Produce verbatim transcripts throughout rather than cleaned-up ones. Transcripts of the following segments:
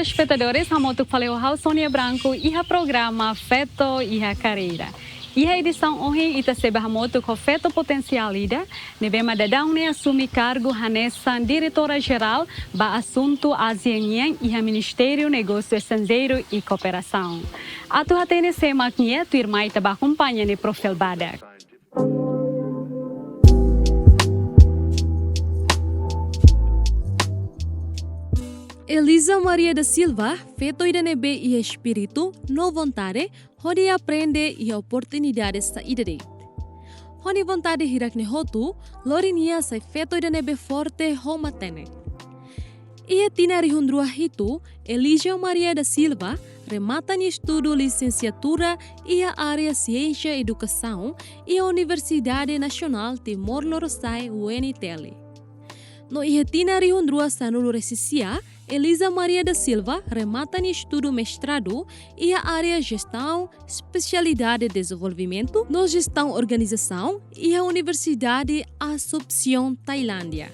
Espetadores, hamutuk fali ho ha'u Sonia Branco iha programa Feto iha Karreira. Iha edisaun ohin ita sei bá hamutuk ho feto potensiál ida, ne'ebé mak daudaun ne'e asume kargu hanesan Diretora Jerál ba Asuntu Ázia nian iha Ministériu Negósiu Estranjeiru i Kooperasaun. Atu hatene sé mak nia, tuirmai ita bá akompaña nia perfíl badak. Eliza Maria da Silva, feto ida ne'ebé iha espíritu no vontade hodi aprende iha oportunidade saida de'it. Ho nia vontade hirak-ne'e hotu, lori nia sai feto ida ne'ebé forte ho matenek. Iha tinan rihun rua hitu, Eliza Maria da Silva remata nia estudu lisensiatura iha área Siénsia Edukasaun iha Universidade Nasionál Timor Lorosa'e, U N T L. No iha tinan rihun rua sanulu-resin-sia, Eliza Maria da Silva remata nia estudu mestradu iha área Jestaun, espesialidade Dezenvolvimentu no Jestaun Organizasaun, iha Universidade Assumption, Tailándia.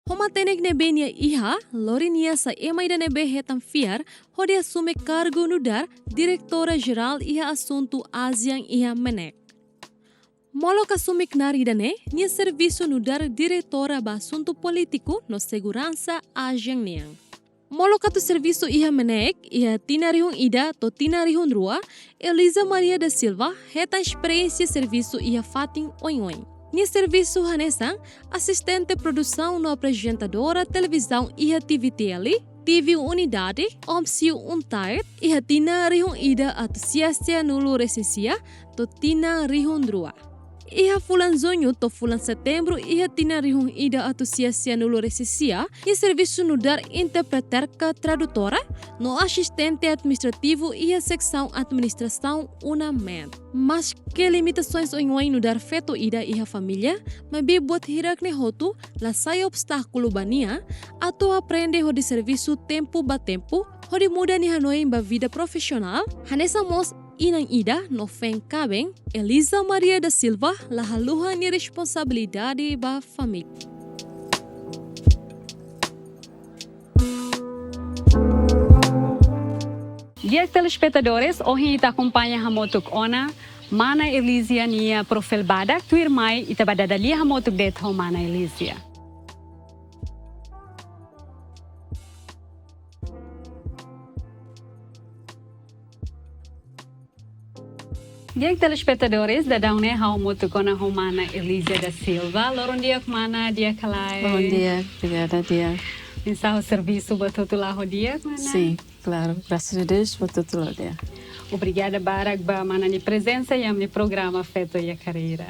Ho matenek ne'ebé nia iha, lori nia sai ema ida ne'ebé hetan fiar hodi asume kargu nu'udar Diretora Jerál iha Asuntu ASEAN iha MNEK. Molok asume knaar ida-ne'e, nia servisu nu'udar Diretora ba Asuntu Polítiku no Seguransa ASEAN nian. Molok atu servisu iha MNEK, iha tinan rihun ida to'o tinan rihun rua, Eliza Maria da Silva hetan esperiénsia servisu iha fatin oin-oin. Nia servisu hanesan asistente produsaun no aprezentadora televizaun iha T V T L, T V Unidade, OMC Untied, iha tinan rihun ida atus sia sianulu-resin-sia to'o tinan rihun rua. Iha fulan Juñu to'o fulan Setembru iha tinan rihun ida atus sia sianulu-resin-sia, nia servisu nu'udar intérprete ka tradutora no asistente administrativu iha seksaun administrasaun UNAMED. Maske limitasoens oioin nu'udar feto ida iha família, maibé buat hirak-ne'e hotu la sai obstákulu ba nia atu aprende hodi servisu tempu ba tempu, hodi muda nia hanoin ba vida profisionál, hanesan mós inan ida no feen kaben, Eliza Maria da Silva la haluha nia responsabilidade ba família. Di'ak telespetadores, ohin ita akompaña hamutuk ona Mana Elizia nia perfíl badak, tuirmai ita bá dada lia hamutuk de'it ho Mana Elizia. Di'ak telespetadores, daudaun ne'e ha'u hamutuk ona ho Mana Elizia da Silva. Loron di'ak, Mana, di'ak ka lae? Loron di'ak, obrigada, di'ak. Oinsá servisu, buat hotu la'o di'ak, Mana? Sin, klaru, grasas a Deus, buat hotu la'o di'ak. Obrigada barak ba Mana nia prezensa iha ami-nia programa Feto iha Karreira.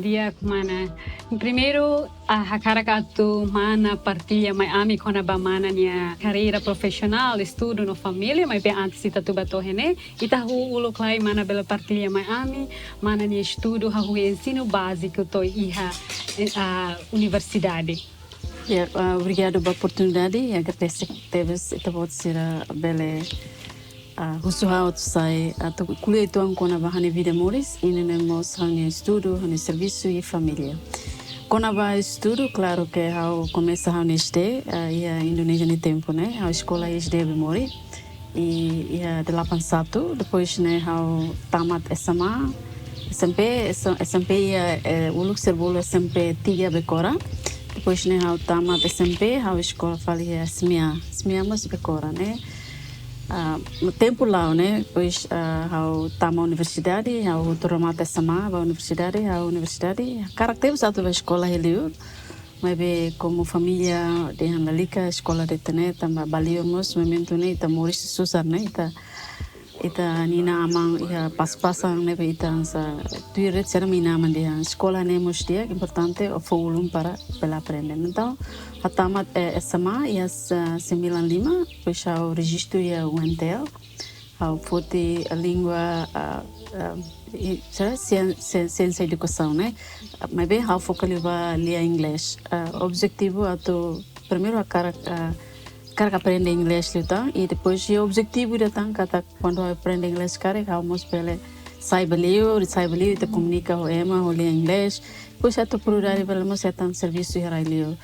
Di'ak, Mana. Primeiru, ah, hakarak atu Mana partilla mai ami kona-ba Mana nia karreira profisionál, estudu no família, maibé antes ita atu bá to'o iha ne'e, ita hahú uluk lai Mana bele partilla mai ami Mana nia estudu hahú ensinu báziku to'o iha, eh, ah, universidade. Ya, ah, obrigadu ba oportunidade, ya, agradese tebes ita-boot sira bele, ah, husu ha'u atu sai, atu ko'alia uitoan kona-ba ha'u-nia vida moris, i nune'e mós ha'u-nia estudu, ha'u-nia servisu i família. Kona-ba estudu, klaru ke ha'u komesa ha'u-nia S D, ah, iha Indonézia nia tempu ne'e, ha'u eskola S D Bemori. I iha delapan satu, depois ne'e ha'u tamat S M A, S M P, S-, S M P iha, eh, uluk sira bolu S M P tiga Becora. Depois ne'e ha'u tamat S M P, ha'u eskola fali iha S M I A. S M I A mós Becora ne'e. Ah, tempu la'o ne'e, depois, ah, ha'u tama universidade, ha'u hotu remata S M A, bá universidade, ha'u universidade. Hakarak tebes atu bá eskola iha li'ur. Maibé komu família dehan lalika eskola de'it ne'e, tanba bá li'ur mós momentu ne'e ita moris susar ne'e, ita, ita-nia inan-aman iha pas-pasan ne'ebé ita hanesan tuir de'it, sira-nia inan-aman dehan eskola ne'e mós di'ak, importante o fó ulun para bele aprende. Entaun, ha'u tamat, eh, S M A iha, eh, sembilan lima, depois ha'u rejistu iha U N T L. Ha'u foti língua, ah, ah, i, sira sien-, sien-, siénsia edukasaun, ne'e? Maibé ha'u foka liu ba lia inglés. Ah, objetivu atu, primeiru hakarak, ah, hakarak aprende inglés liután, i depois iha objetivu ida tan katak kuandu ha'u aprende inglés karik, ha'u mós bele sai ba liur, sai ba liur, ita komunika ho ema ho lian inglés. Depois atu prioridade bele mós hetan servisu iha rai liur.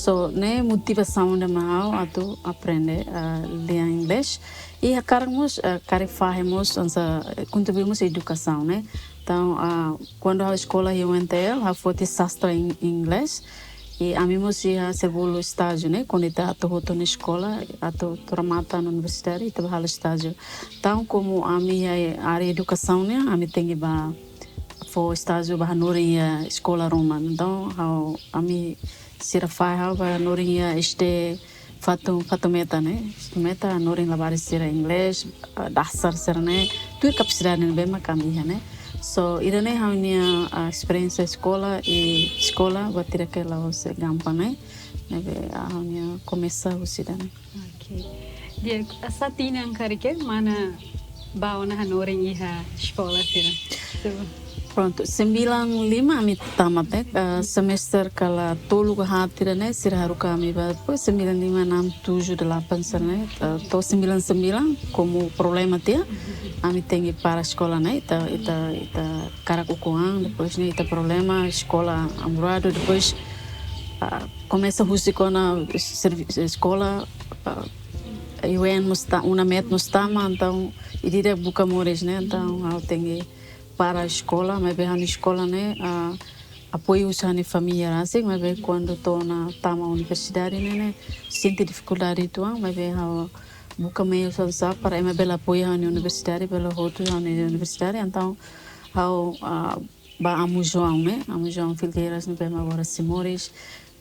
So, ne'e motivasaun ida mak ha'u atu aprende, ah, lian inglés. I hakarak mós, ah, karik fahe mós, hanesan, eh, kontribui mós edukasaun, ne'e. Entaun, ah, kuandu ha'u eskola iha U N T L, ha'u foti sastra in-, inglés. I ami mós iha sira bolu estájiu, ne'e. Kuandu ita atu hotu ona eskola, atu remata ona universidade, ita bá halo estájiu. Entaun, komu ami iha área edukasaun nian, ami tenke bá fó estájiu bá hanorin iha eskola ruma. Entaun, ha'u, ami sira fahe ha'u bá hanorin iha S D Fatum, Fatumeta, ne'e. Fatumeta, hanorin labarik sira inglés, ah, dasar sira-ne'e. Tuir kapasidade ne'ebé mak ami iha, ne'e. So, ida-ne'e ha'u-nia, ah, esperiénsia eskola i eskola buat ida ke la'ós gampang, ne'e. Ne'ebé, ah, ha'u-nia komesa husi ida-ne'e. Ok. Di'ak, ah, sá tinan karik mana bá ona hanorin iha eskola sira? So, prontu, sembilan lima ami tamat, eh, eh, semester kala tolu ka haat ida-ne'e, sira haruka ami bá, depois sembilan lima, enam, tujuh, delapan sira-ne'e, eh, to'o sembilan sembilan, komu problema tiha, ami tenke para eskola ne'e, ita, ita, ita karak ukun-an, depois ne'e ita problema, eskola amuradu, depois, ah, komesa husik ona servi-, eskola, ah, U N mós ta-, UNAMET mós tama, entaun, ida-idak buka moris, ne'e, entaun, ha'u tenke para eskola, maibé ha'u-nia eskola ne'e, ah, apoiu husi ha'u-nia família rasik, maibé kuandu to'o ona tama universidade ne'e, ne'e sente difikuldade uitoan, maibé ha'u buka meius hanesan para ema bele apoia ha'u-nia universidade, bele hotu ha'u-nia universidade, entaun ha'u, ah, bá Amu João, ne'e? Amu João Filgueiras ne'ebé mak agora sei moris,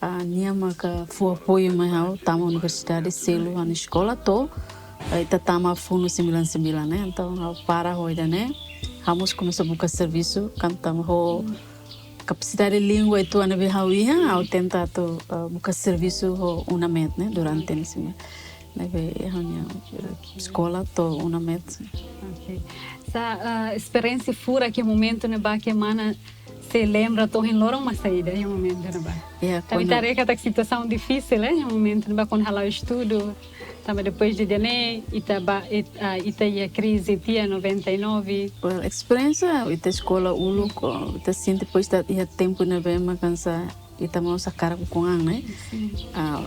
ah, nia maka fó apoiu mai ha'u tama universidade, selu ha'u-nia eskola to'o, eh, ita tama funu sembilan sembilan, ne'e? Entaun, ha'u para ho ida-ne'e, ha'u mós komesa buka servisu, kuandu tama ho kapasidade língua uitoan ne'ebé ha'u iha, ha'u tenta atu, eh, buka servisu ho UNAMET, ne'e? Durante ne'e, ne'ebé ha'u-nia, eh, eskola to'o UNAMET. Ok. Sá, ah, esperiénsia furak iha momentu ne'ebá ke mana sei lembra to'o ohin loron mak saida iha momentu ne'ebá? Ya, tanba kuandu ita haree katak situasaun difisil, eh, iha momentu ne'ebá kuandu hala'o estudu. Tanba depois de ida-ne'e, ita bá, it-, ah, ita iha krize tiha noventa e nove. Well, esperiénsia, ita eskola uluk, ita sente depois ita iha tempu ne'ebé mak hanesan ita mós hakarak ukun-an, ne'e? Sin. Ah,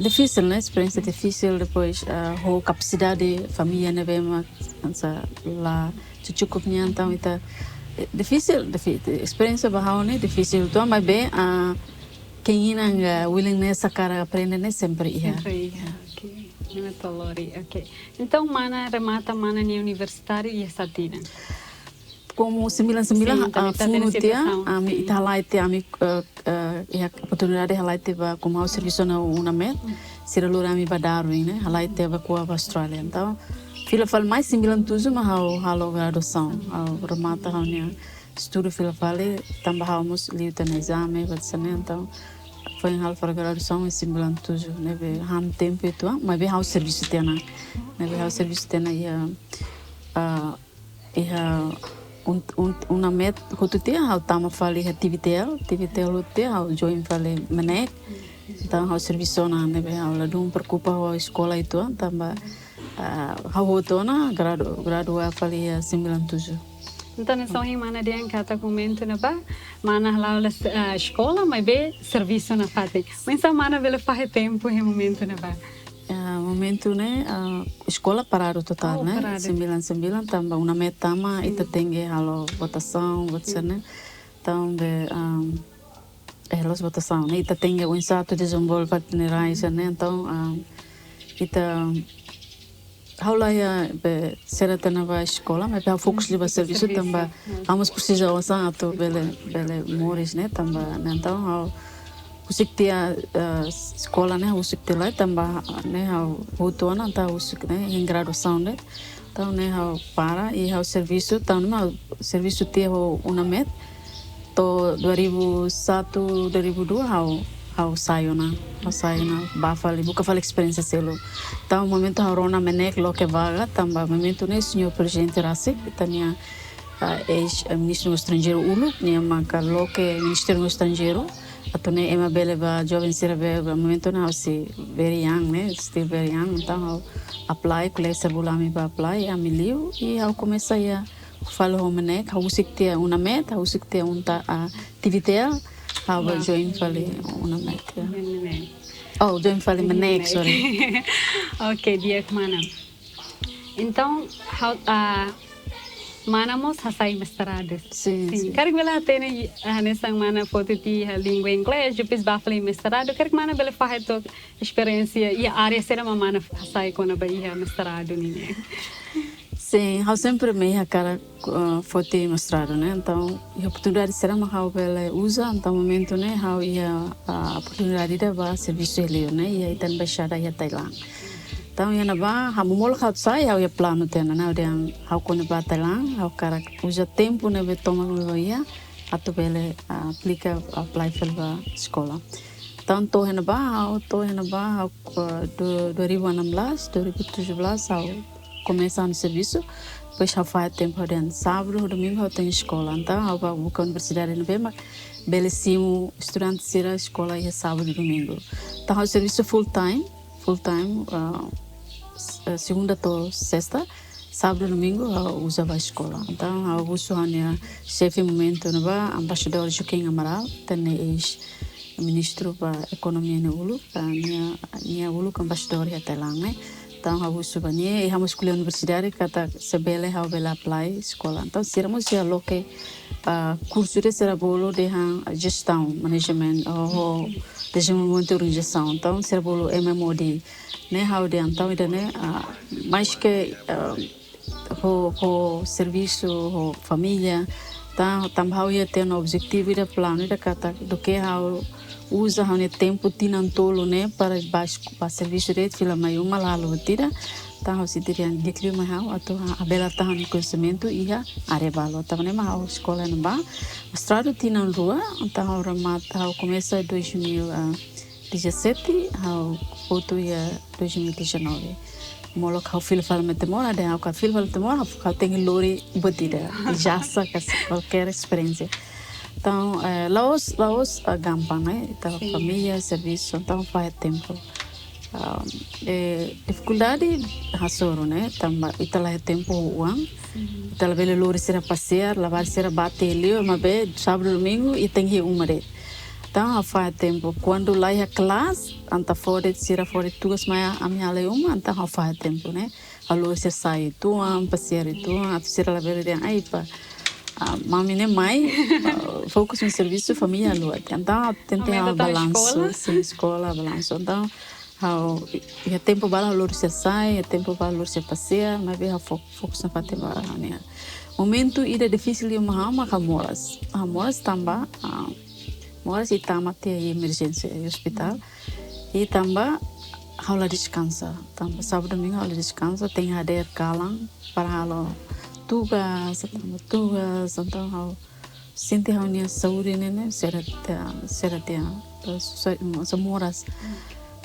difisil, ne'e? Esperiénsia difisil, depois, ah, ho kapasidade família ne'ebé mak hanesan la cukup nian, entaun ita, eh, difisil, difi-, esperiénsia ba ha'u ne'e difisil uitoan, maibé, ah, keinginan, ah, willingness hakarak aprende ne'e sempre iha. Sempre iha, ok. Ne'e mak lori, ok. Entaun, mana remata mana nia universitáriu iha sá tinan? Komu sembilan sembilan, sin, ah, tanba ita hatene funu tiha, situasaun, ami, sin, ita halai tiha, ami, eh, eh, iha oportunidade halai tiha ba, komu ha'u servisu ona UNAMET, sira lori ami ba Darwin, ne'e? Halai tiha ba ko'a ba Austrália. Entaun, fila fali mai sembilan tujuh mak ha'u halo graduasaun, ha'u remata ha'u-nia estudu fila fali, tanba ha'u mós liu tiha ona ezame, buat sira-ne'e, entaun, foin halo fali graduasaun iha sembilan tujuh, ne'ebé han tempu uitoan, maibé ha'u servisu tiha ona, ne'ebé ha'u servisu tiha ona iha, ah, iha un-, un-, UNAMET hotu tiha, ha'u tama fali iha TVTL, TVTL hotu tiha, ha'u join fali MNEK. Entaun, ha'u servisu ona, ne'ebé ha'u ladún preokupa ho eskola uitoan, tanba, ah, ha'u hotu ona, gradu-, gradua fali iha sembilan tujuh. Entaun, hanesan ohin mana dehan katak momentu ne'ebá, mana hala'o, ah, eskola, maibé servisu nafatin. Oinsá mana bele fahe tempu iha momentu ne'ebá? Ah, momentu ne'e, ah, eskola paradu totál, oh, ne'e? Paradu. Sembilan sembilan tanba UNAMET tama, ita tenke halo votasaun, buat sira-ne'e. Entaun, be, ah, eh, la'ós votasaun, ne'e? Ita tenke oinsá atu dezenvolve ita-nia rai sira-ne'e. Entaun, ah, ita, ha'u la iha, be, sira tiha ona ba eskola, maibé ha'u fokus liu ba servisu, servisu, tanba ha'u mós presiza osan atu bele, bele moris, ne'e? Tanba, ne'e, entaun, ha'u husik tiha, eh, eskola ne'e, husik tiha lai, tanba ne'e ha'u hotu ona, entaun husik ne'e, hein graduasaun de'it. Entaun ne'e ha'u para, i ha'u servisu, entaun ne'e ha'u servisu tiha ho UNAMET, to'o dua ribu satu, dua ribu dua ha'u, ha'u sai ona, ha'u sai ona, bá fali, buka fali esperiénsia seluk. Entaun momentu ha'u rona MNEK loke vaga, tanba momentu ne'e señór prezidente rasik, ita-nia ah, eis, eh, ministru estranjeiru uluk, nia maka loke Ministériu Estranjeiru, atu nune'e ema bele bá, joven sira bele bá, momentu ne'e ha'u sei very young, ne'e, still very young, entaun ha'u apply, kolega sira bolu ami bá apply, ami liu, i ha'u komesa iha fali ho MNEC, ha'u husik tiha UNAMET, ha'u husik tiha UNTA, ah, TVETL, ha'u ba join fali UNAMET, ya. Oh, join fali MNEC, sorry. Ok, di'ak mana. Entaun, ha'u, ah, mana mós hasai mestradu. Sin, sin. Karik bele hatene, ah, hanesan mana foti tiha língua inglés, depois ba fali mestradu, karik mana bele fahe to'ok esperiénsia iha área saida mak mana hasai kona-ba iha mestradu nian? Sin, ha'u sempre mak iha hakarak, ah, foti mestradu, ne'e? Entaun, iha oportunidade saida mak ha'u bele uza, entaun momentu ne'e ha'u iha, ah, oportunidade ida ba servisu iha liur, ne'e? Iha ita-nia embaixada iha Thailand. Entaun, iha ne'ebá, ha'u molok ha'u sai, ha'u iha planu tiha ona, ha'u dehan ha'u kuandu ba Thailand, ha'u hakarak uza tempu ne'ebé tomak ha'u iha, atu bele, ah, aplika, apply fali ba eskola. Entaun, to'o iha ne'ebá, ha'u to'o iha ne'ebá, ha'u, ah, du-, dua ribu enam belas, dua ribu tujuh belas, ha'u komesa ha'u-nia servisu, depois ha'u fahe tempu ha'u dehan sábadu, domingu ha'u tenke eskola. Entaun, ha'u ba buka universidade ne'ebé mak bele simu estudante sira eskola iha sábadu, domingu. Entaun, ha'u servisu full time, full time, ah, s-, eh, segunda to'o sesta, sábadu, domingu, ha'u uza ba eskola. Entaun, ha'u husu ha'u-nia xefe momentu ne'ebá, Embaixadór Joaquim Amaral, ita-nia eis-ministru ba ekonomia nia uluk, ah, nia, nia uluk embaixadór iha Thailand, ne'e? Entaun, ha'u husu ba nia, i ha'u mós ko'alia universidade, katak se bele ha'u bele apply eskola. Entaun, sira mós sira loke, ah, kursu ida sira bolu dehan jestaun, management, ho, ho dezenvolvimentu organizasaun. Entaun, sira bolu M M O D. Ne'e ha'u dehan entaun ida-ne'e, ah, maske, ah, ho, ho servisu, ho família, tan-, tanba ha'u iha tiha ona objetivu ida, planu ida katak duké ha'u uza ha'u-nia tempu tinan tolu ne'e para ba es-, ba servisu de'it fila mai uma la halo buat ida. Entaun ha'u sente dehan di'ak liu mai ha'u atu ha-, ha'u bele tau ha'u-nia koñesimentu iha área balu. Tanba ne'e mak ha'u eskola iha ne'ebá. Mestradu tinan rua, entaun ha'u remata, ha'u komesa dois mil e dezassete, ha'u kotu iha dois mil e dezanove. Molok ha'u fila fali mai Timor, ha'u dehan ha'u ka fila fali Timor, ha'u, ha'u tenke lori buat ida, ijazah ka kualkér esperiénsia. Entaun, eh, la'ós, la'ós, ah, gampang, ne'e? Ita família, servisu, entaun fahe tempu. Ah, eh, difikuldade hasoru, ne'e? Tanba ita la iha tempu oan, ita labele lori sira pasiar, labarik sira bá tiha li'ur, maibé sábadu, domingu, ita tenke iha uma de'it. Entaun, ha'u fahe tempu. Kuandu la iha kelas, entaun fó de'it, sira fó de'it tugas mai ami halo iha uma, entaun ha'u fahe tempu, ne'e? Ha'u lori sira sai uitoan, pasiar uitoan, atu sira labele dehan, ai, pá, ah, mami ne'e mai, ah, fokus iha servisu, família haluha. Entaun, ha'u tenta ha'u balansu, sin, eskola, balansu. Entaun, ha'u, iha tempu balu ha'u lori sira sai, iha tempu balu lori sira pasiar, maibé ha'u fo-, fokus nafatin ba ha'u-nia. Momentu ida difisil liu mai ha'u mak ha'u moras. Ha'u moras tanba, ah, moras i tama tiha iha emerjénsia iha ospitál. I tanba ha'u la deskansa. Tanba sábadu, domingu ha'u la deskansa, tenke hadeer kalan para halo tugas, atu halo tugas, entaun ha'u sente ha'u-nia saúde ne'e, ne'e, sira tiha, sira tiha, eh, so-, so moras.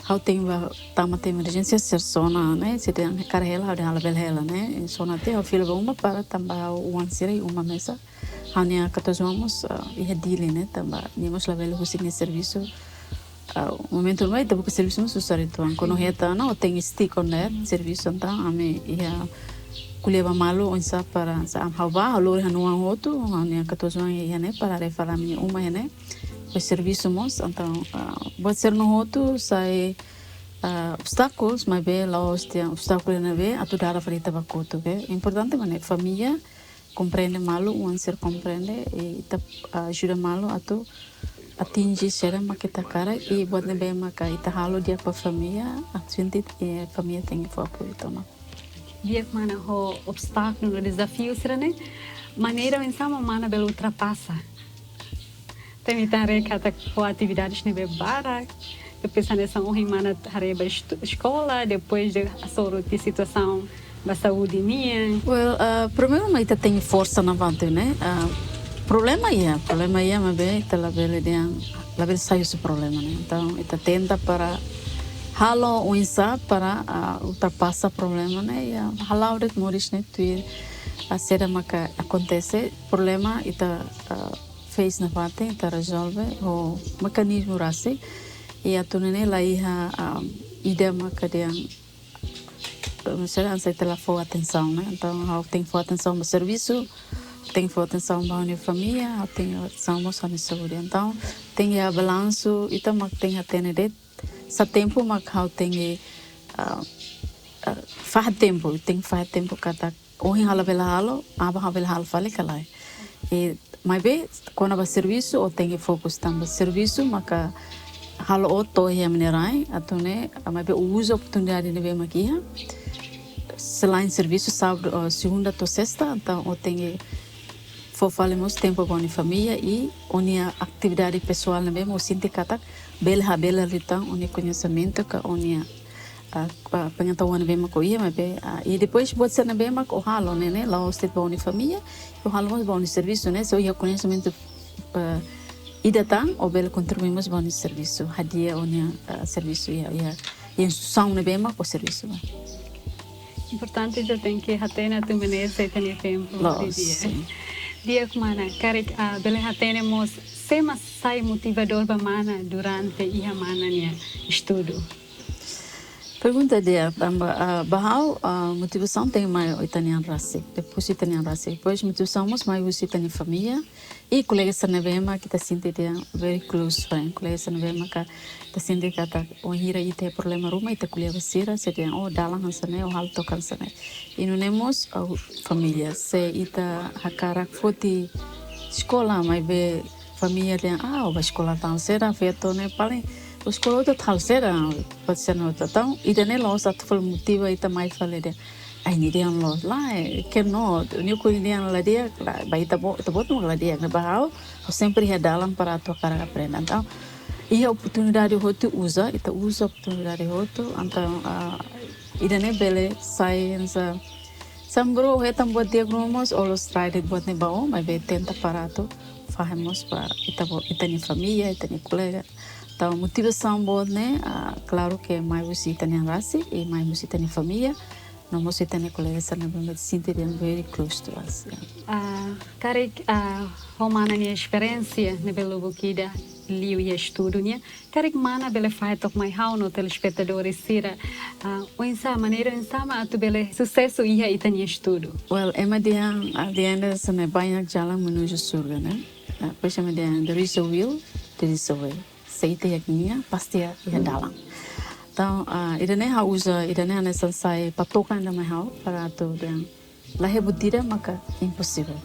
Ha'u tenke ba tama tiha emerjénsia, sira sona, ne'e, sira dehan hakarak hela, ha'u dehan labele hela, ne'e. Sona tiha, ha'u fila ba uma para tanba ha'u oan sira iha uma mesak. Ha'u-nia katuas-oan mós, ah, iha Dili, ne'e, tanba nia mós labele husik nia servisu. Ah, momentu ne'ebá ita buka servisu mós susar uitoan. Kuandu hetan ona, ó tenke stick on that servisu, entaun ami iha ko'alia ba malu oinsá para, se ami, ha'u bá, ha'u lori ha'u-nia oan hotu, ha'u-nia katuas-oan iha ne'e para haree fali ami-nia uma iha ne'e. Depois servisu mós, entaun, ah, buat sira-ne'e hotu sai, ah, obstákulus, maibé la'ós tiha obstákulu ne'ebé atu dada fali ita ba kotuk, ke? Importante mak ne'e família komprende malu, oan sira komprende, i ita, ah, ajuda malu atu atinje saida mak ita hakarak, i buat ne'ebé maka ita halo di'ak ba família, atu sente, eh, família tenke fó apoiu tomak. Di'ak mana, ho obstákulu no dezafiu sira-ne'e, maneira oinsá mak mana bele ultrapasa? Tanba ita haree katak ho atividades ne'ebé barak, depois hanesan ohin mana haree ba estu-, eskola, depois de hasoru tiha situasaun ba saúde nian. Well, ah, primeiru mak ita tenke forsa nafatin, ne'e? Ah, problema iha, problema iha, maibé ita labele dehan, labele sai husi problema, ne'e? Entaun, ita tenta para halo oinsá para, ah, ultrapasa problema, ne'e? Iha hala'o de'it moris ne'e tuir, ah, saida maka akontese, problema ita, ah, face nafatin, ita rezolve ho mekanizmu rasik. I atu nune'e la iha, ah, ida maka dehan, Misalnya, hanesan ita la fó atensaun, ne'e? Entaun, ha'u tenke fó atensaun ba servisu, tenke fó atensaun ba ha'u-nia família, ha'u tenke atensaun mós ba ha'u-nia saúde. Entaun, tenke iha balansu, ita mak tenke hatene de'it saida tempu mak ha'u tenke, ah, ah, fahe tempu, tenke fahe tempu katak ohin ha'u labele halo, aban ha'u bele halo fali ka lae. I maibé, kona-ba servisu, ó tenke fokus tanba servisu maka halo ó to'o iha ema nia rai, atu nune'e, maibé ó uza oportunidade ne'ebé mak iha. Selain servisu, sábadu, ah, segunda to'o sesta, entaun ó tenke fó fali mós tempu ba ó-nia família i ó-nia atividade pesoál ne'ebé mak ó sente katak bele habela liután ó-nia koñesimentu ka ó-nia, ah, ah, pengetahuan ne'ebé mak ó iha, maibé, ah, i depois buat sira ne'ebé mak ó halo ne'e, ne'e la'ós de'it ba ó-nia família, ó halo mós ba ó-nia servisu, ne'e? Se ó iha koñesimentu, ah, ida tan, ó bele kontribui mós ba ó-nia servisu, hadi'a ó-nia, ah, servisu iha, iha, iha instituisaun ne'ebé mak ó servisu ba. Importante ita tenke hatene atu maneja ita-nia tempu. Loos, di'ak. Sin. Di'ak mana, karik, ah, bele hatene mós sé mak sai motivadór ba mana durante iha mana nia estudu? Pergunta di'ak, tanba, ah, ba ha'u, ah, motivasaun tenke mai ita-nia an rasik, depois ita-nia an rasik. Depois motivasaun mós mai husi ita-nia família i kolega sira ne'ebé mak ita sente dehan very close friend. Kolega sira ne'ebé mak ita sente katak bainhira ita iha problema ruma, ita ko'alia ba sira, sira dehan, "Oh, dalan hanesan ne'e, ó halo took hanesan ne'e." I nune'e mós, ah, família. Se ita hakarak foti eskola, maibé família dehan, "Ah, ó bá eskola tan, sira feto ne'e paling, ó eskola hotu halo sira, pode ser no hotu." Entaun, ida-ne'e la'ós atu fali motiva ita mai fali dehan, "Ai, nia dehan loos, lae, ke no, nia ko'alia dehan la di'ak, lae, ba ita-boot, ita-boot mak la di'ak." Ne'e ba ha'u, ha'u sempre iha dalan para atu hakarak aprende. Entaun, iha oportunidade hotu uza, ita uza oportunidade hotu, entaun, ah, ida-ne'e bele sai hanesan, hanesan bro, hetan buat di'ak ruma mós, ó la'ós rai de'it buat ne'e ba ó, maibé tenta para atu fahe mós ba ita-boot, ita-nia família, ita-nia kolega. Entaun, motivasaun boot ne'e, ah, klaru ke mai husi ita-nia an rasik, i mai husi ita-nia família, no mós ita-nia kolega sira ne'ebé mak sente dehan very close to us, ya. Ah, karik, ah, ho mana nia esperiénsia ne'ebé lubuk ida liu iha estudu nian, karik mana bele fahe took mai ha'u no telespetadores sira, ah, oinsá, maneira oinsá mak atu bele susesu iha ita-nia estudu? Well, ema dehan, ah, dehan hanesan ne'e, banyak jalan menuju surga, ne'e? Ah, depois ema dehan, there is a will, there is a way. Se ita iha keinginan, pasti iha, iha dalan. Entaun, ah, ida-ne'e ha'u uza, ida-ne'e hanesan sai patokan ida mai ha'u, para atu dehan, la iha buat ida maka imposivel.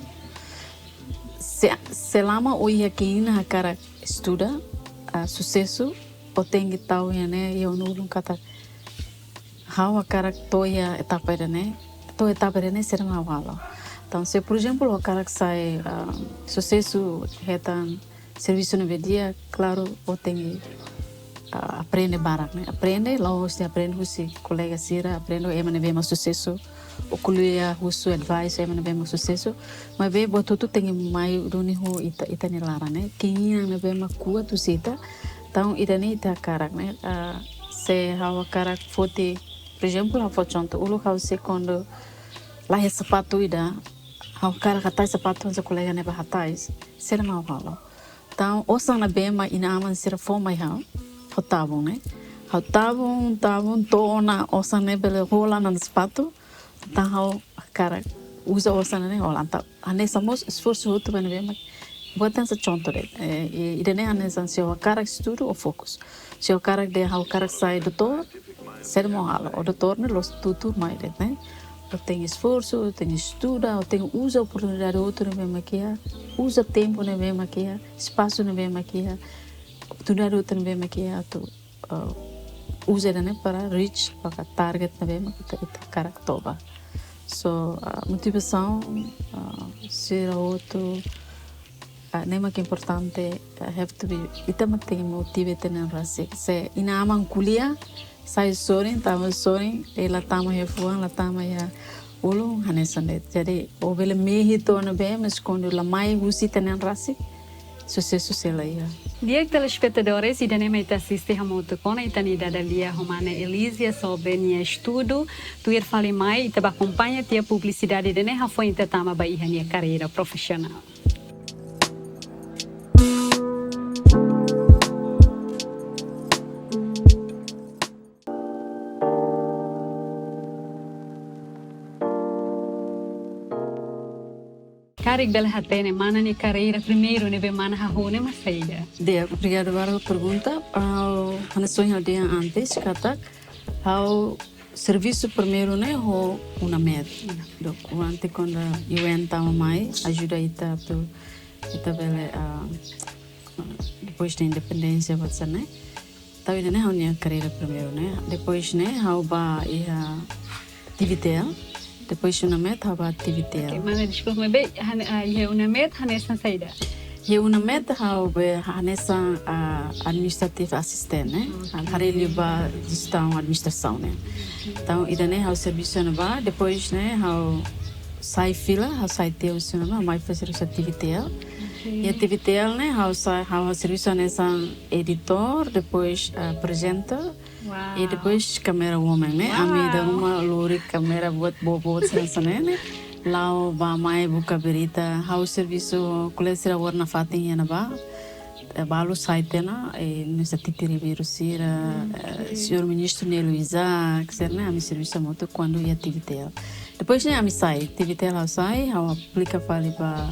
Se, selama ó iha keinginan hakarak estuda, ah, susesu, ó tenke tau iha ne'e, iha ó-nia ulun katak, ha'u hakarak to'o iha etapa ida-ne'e, to'o etapa ida-ne'e saida mak ha'u halo. Entaun, se, por ezemplu, ha'u hakarak sai, ah, susesu, hetan servisu ne'ebé di'ak, klaru, ó tenke, ah, aprende barak, ne'e? Aprende, la'ós de'it aprende husi kolega sira, aprende ho ema ne'ebé mak susesu, ó ko'alia husu, advice ema ne'ebé mak susesu, maibé buat hotu tenke mai duni ho ita, ita-nia laran, ne'e? Keinginan ne'ebé mak kuat husi ita, entaun ida-ne'e ita hakarak, ne'e? Ah, se ha'u hakarak foti, por ezemplu, ha'u fó konta, uluk ha'u sei kuandu la iha sapatu ida, ha'u hakarak hatais sapatu hanesan kolega ne'ebá hatais, saida mak ha'u halo? Entaun, osan ne'ebé mak inan-aman sira fó mai ha'u, ha'u tabun, ne'e? Ha'u tabun, tabun, to'o ona osan ne'e bele hola ona sapatu, entaun ha'u hakarak uza osan ne'e hola. Entaun, hanesan mós esforsu hotu ba ne'ebé mak, buat hanesan konta de'it. Eh, i, ida-ne'e hanesan se ó hakarak estudu, ó fokus. Se ó hakarak dehan ha'u hakarak sai doutór, saida mak ó halo? Ó doutór ne'e la'ós tuur-tuur mai de'it, ne'e? Ó tenke esforsu, ó tenke estuda, ó tenke uza oportunidade hotu ne'ebé mak iha, uza tempu ne'ebé mak iha, espasu ne'ebé mak iha, oportunidade hotu ne'ebé mak iha atu, ah, uza ida-ne'e para reach, para target ne'ebé mak ita, ita hakarak to'o ba. So, ah, motivasaun, ah, sira hotu, ah, ne'e mak importante, ah, have to be, ita mak tenke motiva ita-nia an rasik. Se inan-aman ko'alia, sai sorin, tama sorin, i la tama iha fuan, la tama iha ulun, hanesan de'it. Jadi, ó bele mehi to'o ne'ebé, mas kuandu la mai husi ita-nia an rasik, susesu sei la iha. Di'ak telespetadores, ida-ne'e mak ita asiste hamutuk ona ita-nia dada-lia ho mana Elísia sobre nia estudu, tuir fali mai, ita bá akompaña tiha publisidade ida-ne'e hafoin ita tama ba iha nia karreira profisionál. Karik bele hatene mana nia karreira primeiru ne'ebé mana hahú ne'e mak saida? Di'ak, obrigada barak ba pergunta. Ha'u, hanesan ohin ha'u dehan antes katak ha'u servisu primeiru ne'e ho UNAMED. Dok, durante kuandu U N tama mai, ajuda ita atu, ita bele, ah, depois de independénsia, buat sira-ne'e. Entaun ida-ne'e ha'u-nia karreira primeiru ne'e. Depois ne'e ha'u bá iha TVTL. Depois UNAMED ha'u bá TVTL. Oke, mana deskulpa, maibé hane-, ah, iha UNAMED hanesan saida? Iha UNAMED ha'u bá hanesan, ah, administrative assistant, ne'e? Oke. Haree liu ba jestaun administrasaun, ne'e? Oke. Entaun ida-ne'e ha'u servisu iha ne'ebá, depois ne'e ha'u sai fila, ha'u sai tiha husi ne'ebá, mai fali servisu iha TVTL. Oke. Iha TVTL ne'e ha'u sai, ha'u servisu hanesan editor, depois, ah, apresenta, Wow. I depois camera woman, ne'e? Wow. Ami dala ruma lori kamera buat boboot sira-ne'e, ne'e? La'o bá mai buka berita, ha'u servisu kolega sira warna fatin iha ne'ebá. Eh, balu sai tiha ona, eh, hanesan Titi Ribeiro sira, eh, Senhor Ministru Nélio Isaac, sira-ne'e ami servisu hamutuk kuandu iha TVTL. Depois ne'e ami sai, TVTL ha'u sai, ha'u aplika fali ba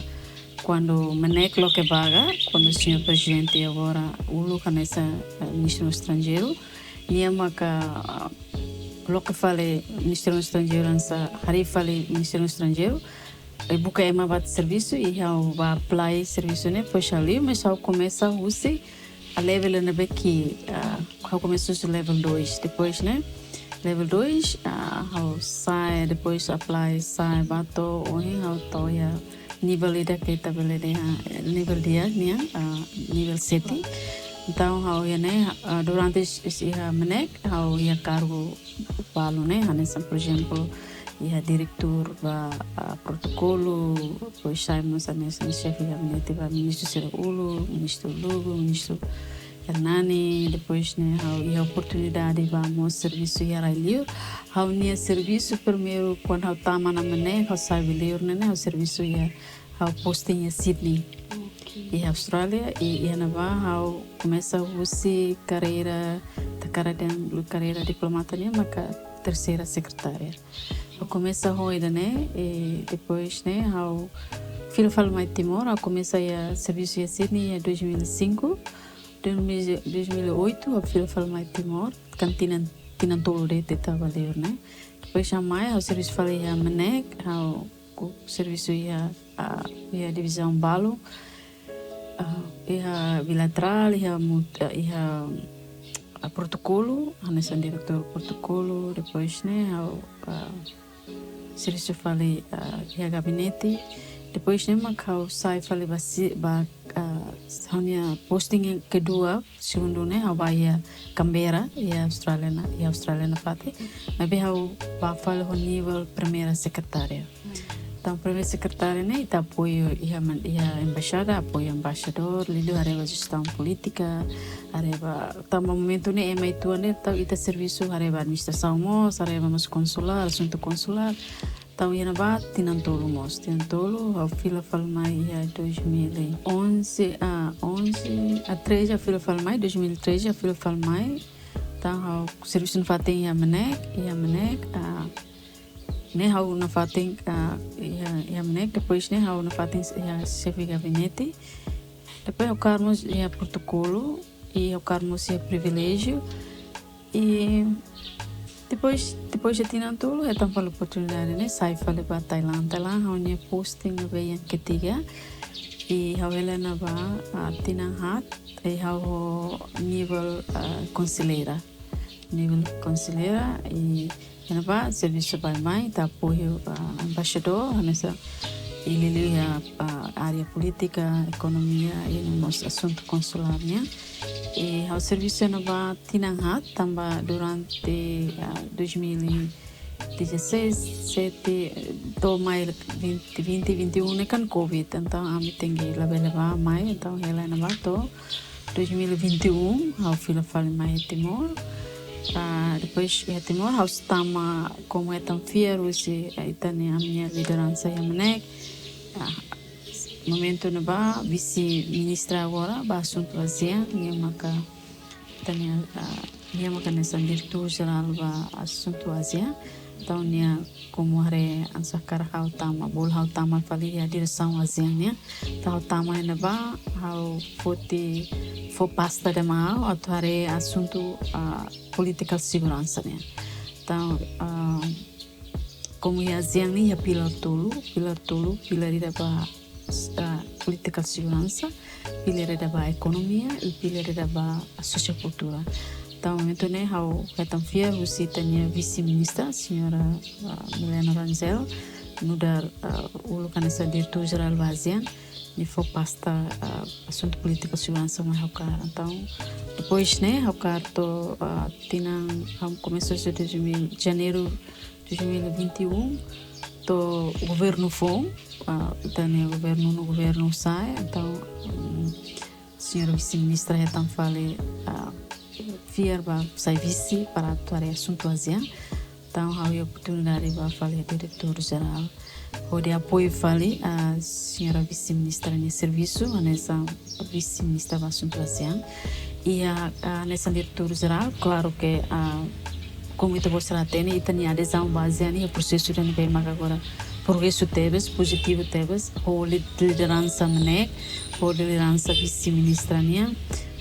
kuandu MNEK loke vaga, kuandu Senhor Prezidente agora uluk hanesan, eh, Ministru Estranjeiru, nia maka, ah, loke fali Ministériu Estranjeiru, hanesan harii fali Ministériu Estranjeiru, i buka ema ba atu servisu, i ha'u bá apply servisu ne'e, depois ha'u liu, mas ha'u komesa husi, ah, level ne'ebé ke, ah, ha'u komesa husi level dois, depois ne'e, level dois, ah, ha'u sai, depois apply, sai, bá to'o, ohin ha'u to'o iha nivel ida ke ita bele dehan, ah, nivel di'ak nian, ah, nivel sete. Entaun, ha'u iha ne'e, ah, durante s-, s-, iha MNEK, ha'u iha kargu balu ne'e, hanesan, por ezemplu, iha diretór ba, ah, protokolu, depois sai mós hanesan xefe gabinete ba ministru sira uluk, ministru Lugo, ministru Hernani, depois ne'e, ha'u iha oportunidade bá mós servisu iha rai-liur. Ha'u-nia servisu primeiru, kuandu ha'u tama ona MNEK, ha'u sai ba liur ne'e, ne'e, ha'u servisu iha, ha'u posting iha Sydney. Oke. Iha Austrália, i, iha ne'ebá ha'u komesa husi karreira, takara dan lu karreira diplomata nian, maka terseira sekretária. Ha'u komesa ho ida-ne'e, i depois ne'e, ha'u fila fali mai Timor, ha'u komesa iha servisu iha Sydney iha dois mil e cinco, dois mil, dois mil e oito, ha'u fila fali mai Timor, kan tinan, tinan tolu de'it ita ba liur ne'e. Depois ha'u mai, ha'u servisu fali iha MNEK, ha'u ku servisu iha, ah, iha divizaun balu, ah, iha bilaterál, iha mut-, ah, iha, ah, protokolu, hanesan diretór protokolu, depois ne'e, ha'u, ah, servisu fali, ah, iha gabinete, depois ne'e mak ha'u sai fali ba si-, ba, ah, ha'u-nia posting yang kedua, segundu ne'e, ha'u bá iha Canberra, iha Austrália ona, iha Austrália ona fatin. Maibé ha'u bá fali ho nivel primeira sekretária. Entaun, primeira sekretária ne'e, ita apoiu iha man-, iha embaixada, apoiu embaixadór, liuliu haree ba jestaun polítika, haree ba, tanba momentu ne'e ema uitoan ne'e, entaun ita servisu haree ba administrasaun mós, haree ba mós konsulár, asuntu konsulár. Entaun, iha ne'ebá tinan tolu mós, tinan tolu, ha'u fila fali mai iha dois mil e onze, ah, onze, ah, treze, ha'u fila fali mai, dois mil e treze, ha'u fila fali mai. Entaun, ha'u servisu nafatin iha MNEK, iha MNEK, ah, ne'e ha'u nafatin, ah, iha, iha MNEK, depois ne'e ha'u nafatin iha xefe gabinete. Depois ha'u kaer mós iha protokolu, i ha'u kaer mós iha priviléjiu. I depois, depois de tinan tolu, hetan fali oportunidade ne'e, sai fali ba Thailand. Thailand, ha'u-nia posting ne'ebé yang ketiga. I ha'u hela ne'ebá, ah, tinan haat, i ha'u ho nivel, ah, konseleira. Nivel konseleira, i iha ne'ebá servisu baibain, ita apoiu, ah, embaixadór, hanesan, i liuliu iha, ah, área polítika, ekonomia, i no mós asuntu konsulár nian. I ha'u servisu iha ne'ebá tinan haat, tanba durante, ah, dois mil e dezasseis, sete, eh, to'o mai vinte, vinte, vinte e um ne'e kan covid, entaun ami tenke labele bá mai, entaun hela ne'ebá to'o dois mil e vinte e um, ha'u fila fali mai Timor. Ah, depois iha Timor, ha'u sei tama komu hetan fiar husi, eh, ita-nia, ami-nia lideransa iha MNEK. Ah, momentu ne'ebá, vise-ministra agora ba asuntu ASEAN, nia maka ita-nia, ah, Nia maka hanesan diretór jerál ba asuntu ASEAN. Entaun nia komu haree hanesan karik ha'u tama, bolu ha'u tama fali iha diresaun ASEAN nian. Entaun ha'u tama iha ne'ebá, ha'u foti, fó pasta ida mai ha'u atu haree asuntu, ah, polítika seguransa nian. Entaun, ah, komu iha ASEAN ne'e iha pilár tolu, pilár tolu, pilár ida ba, ah, polítika seguransa, pilár ida ba ekonomia, i pilár ida ba sosiokultura. Entaun, momentu ne'e ha'u hetan fiar husi ita-nia vise-ministra, señora, ah, Milena Rangel, nu'udar, ah, uluk hanesan diretór jerál ba ASEAN, nia fó pasta, ah, asuntu polítika seguransa mai ha'u kaer. Entaun, depois ne'e, ha'u kaer to'o, ah, tinan, ha'u komesa husi dois mil, janeiru dois mil e vinte e um, to'o governu foun, ah, ita-nia governu, no governu sa'e, entaun, mm, señora vise-ministra hetan fali, ah, fiar ba sai vise para atu haree asuntu ASEAN. Entaun, ha'u iha oportunidade ba fali diretór jerál hodi apoiu fali, ah, señora vise-ministra nia servisu, hanesan vise-ministra ba asuntu ASEAN. I, ah, ah, hanesan diretór jerál, klaru ke, ah, komu ita-boot sira hatene, ita-nia adezaun ba ASEAN ne'e prosesu ida ne'ebé maka agora progresu tebes, pozitivu tebes, ho li-, lideransa MNEK, ho lideransa vise-ministra nian.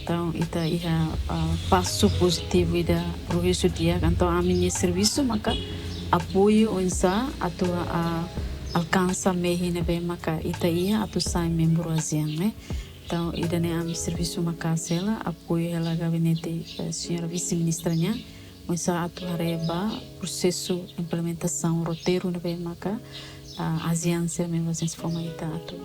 Entaun, ita iha, ah, pasu pozitivu ida, progresu di'ak. Entaun, ami-nia servisu maka apoiu oinsá atu, ah, alkansa mehi ne'ebé maka ita iha atu sai membru ASEAN, ne'e. Entaun, ida-ne'e ami servisu maka'as hela, apoiu hela gabinete, eh, señora vise-ministra nian, oinsá atu haree ba prosesu implementasaun roteiru ne'ebé maka, ah, ASEAN sira membru ASEAN sei fó mai ita atu,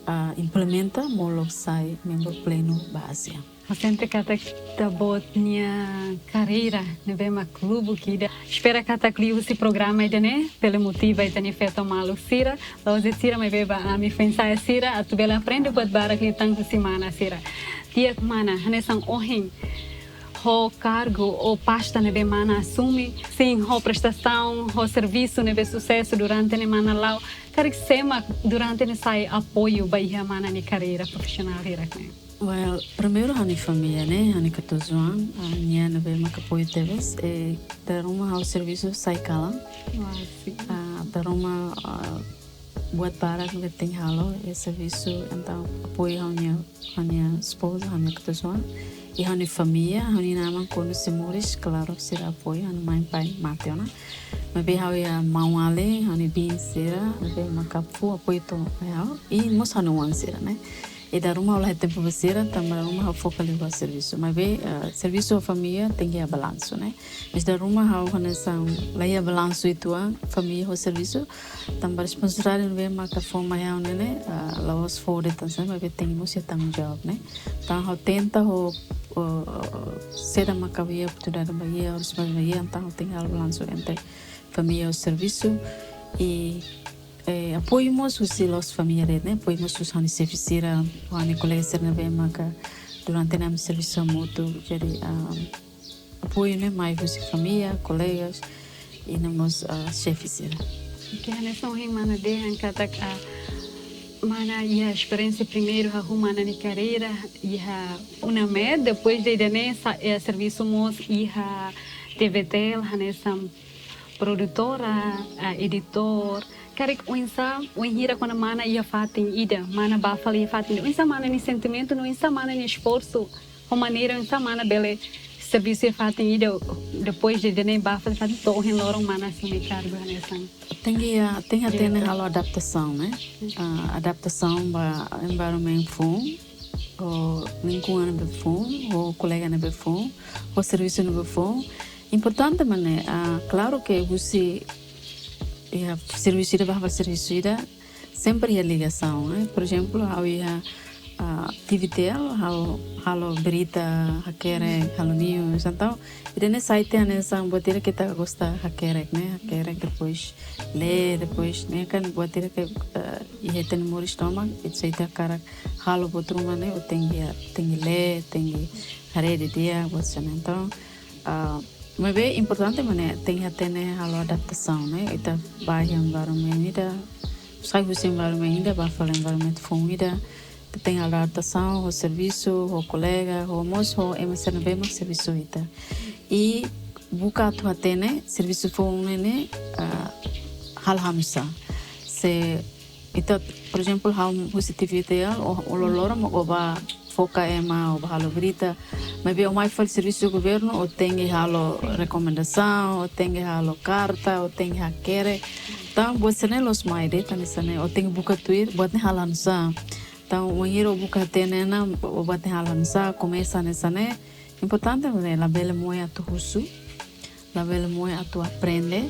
ah, implementa molok sai membru plenu ba ASEAN. Ha'u sente katak ita-boot nia karreira ne'ebé mak lubuk ida. Espera katak liuhusi programa ida-ne'e bele motiva ita-nia feto maluk sira, la'ós de'it sira maibé ba ami foin-sa'e sira atu bele aprende buat barak liután husi mana sira. Di'ak mana, hanesan ohin ho kargu ou pasta ne'ebé mana asume, sin ho prestasaun, ho servisu ne'ebé susesu durante ne'e mana la'o, karik sé mak durante ne'e sai apoiu ba iha mana nia karreira profisionál hirak ne'e? Well, primeiru ha'u-nia família, ne'e, ha'u-nia katuas-oan, ah, nia ne'ebé maka apoiu tebes, eh, dala ruma ha'u servisu sai kalan. Wah, sin. Ah, dala ruma, ah, buat barak ne'ebé tenke halo, eh, servisu, entaun apoiu ha'u-nia, ha'u-nia espozu, ha'u-nia katuas-oan. I ha'u-nia família, ha'u-nia inan-aman kuandu sei moris, klaru, sira apoiu, ha'u-nia mãe, pai, mate ona. Maibé ha'u iha maun-alin, ha'u-nia biin sira, ne'ebé maka fó apoiu tomak mai ha'u. I mós ha'u-nia oan sira, ne'e. I dala ruma ha'u la iha tempu ba sira, tanba dala ruma ha'u foka liu ba servisu. Maibé, eh, servisu ho família tenke iha balansu, ne'e. Mas dala ruma ha'u hanesan la iha balansu uitoan, família ho servisu, tanba responsabilidade ne'ebé maka fó mai ha'u ne'e, eh, la'ós fó de'it tan sá, maibé tenke mós iha tanggung jawab, ne'e. Entaun ha'u tenta ho, ho, saida maka iha oportunidade ba iha, responsabilidade ba iha, entaun ha'u tenke halo balansu entre família ho servisu. I eh, apoiu mós husi la'ós família de'it, ne'e, apoiu mós husi ha'u-nia xefe sira, ha'u-nia kolega sira ne'ebé maka durante ne'e ami servisu hamutuk, jadi, ah, apoiu ne'e mai husi família, kolegas, i no mós, ah, xefe sira. Oke, hanesan ohin mana dehan katak, ah, mana iha esperiénsia primeiru hahú mana nia karreira iha UNAMED, depois de ida-ne'e sa-, eh, servisu mós iha TVTL, hanesan produtora, ah, editór. Karik oinsá, wainhira kuandu mana iha fatin ida, mana bá fali iha fatin ida. Oinsá mana nia sentimentu, no oinsá mana nia esforsu, ho maneira oinsá mana bele servisu iha fatin ida, depois de ida-ne'e bá fali fatin, to'o ohin loron mana asume kargu hanesan. Tenke, ah, tenke hatene halo adaptasaun, ne'e? Ah, adaptasaun ba environment foun, ho lingkungan ne'ebé foun, ho kolega ne'ebé foun, ho servisu ne'ebé foun. Importante mak ne'e, ah, klaru ke husi, iha servisu ida ba servisu ida, sempre iha ligasaun, eh. Por ezemplu, ha'u iha, ah, TVTL, ha'u halo berita, hakerek, halo news, entaun, ida-ne'e sai tiha hanesan buat ida ke ita gosta hakerek, ne'e, hakerek, depois lee, depois, ne'e, kan buat ida ke, eh, iha ita-nia moris tomak, ita, se ita hakarak halo buat ruma ne'e, o tenke, tenke lee, tenke haree didi'ak, buat sira-ne'e. Entaun, ah, maibé importante mak ne'e tenke hatene halo adaptasaun, ne'e? Ita bá iha environment ida, sai husi environment ida, bá fali environment foun ida, ita tenke halo adaptasaun, ho servisu, ho kolega, ho mós, ho ema sira ne'ebé mak servisu ita. i buka atu hatene servisu foun ne'e, ah, halo hanusa. Se ita, por ezemplu, ha'u husi T V T L, o, o loroloron mak o bá foka ema, o bá halo berita. Maibé o mai fali servisu governu, o tenke halo rekomendasaun, o tenke halo karta, o tenke hakerek. Entaun, buat sira-ne'e la'ós mai de'it hanesan ne'e, o tenke buka tuir, buat ne'e halo hanusa. Entaun, wainhira o buka hatene ona, o buat ne'e halo hanusa, komesa hanesan ne'e. Importante, maibé labele moe atu husu, labele moe atu aprende.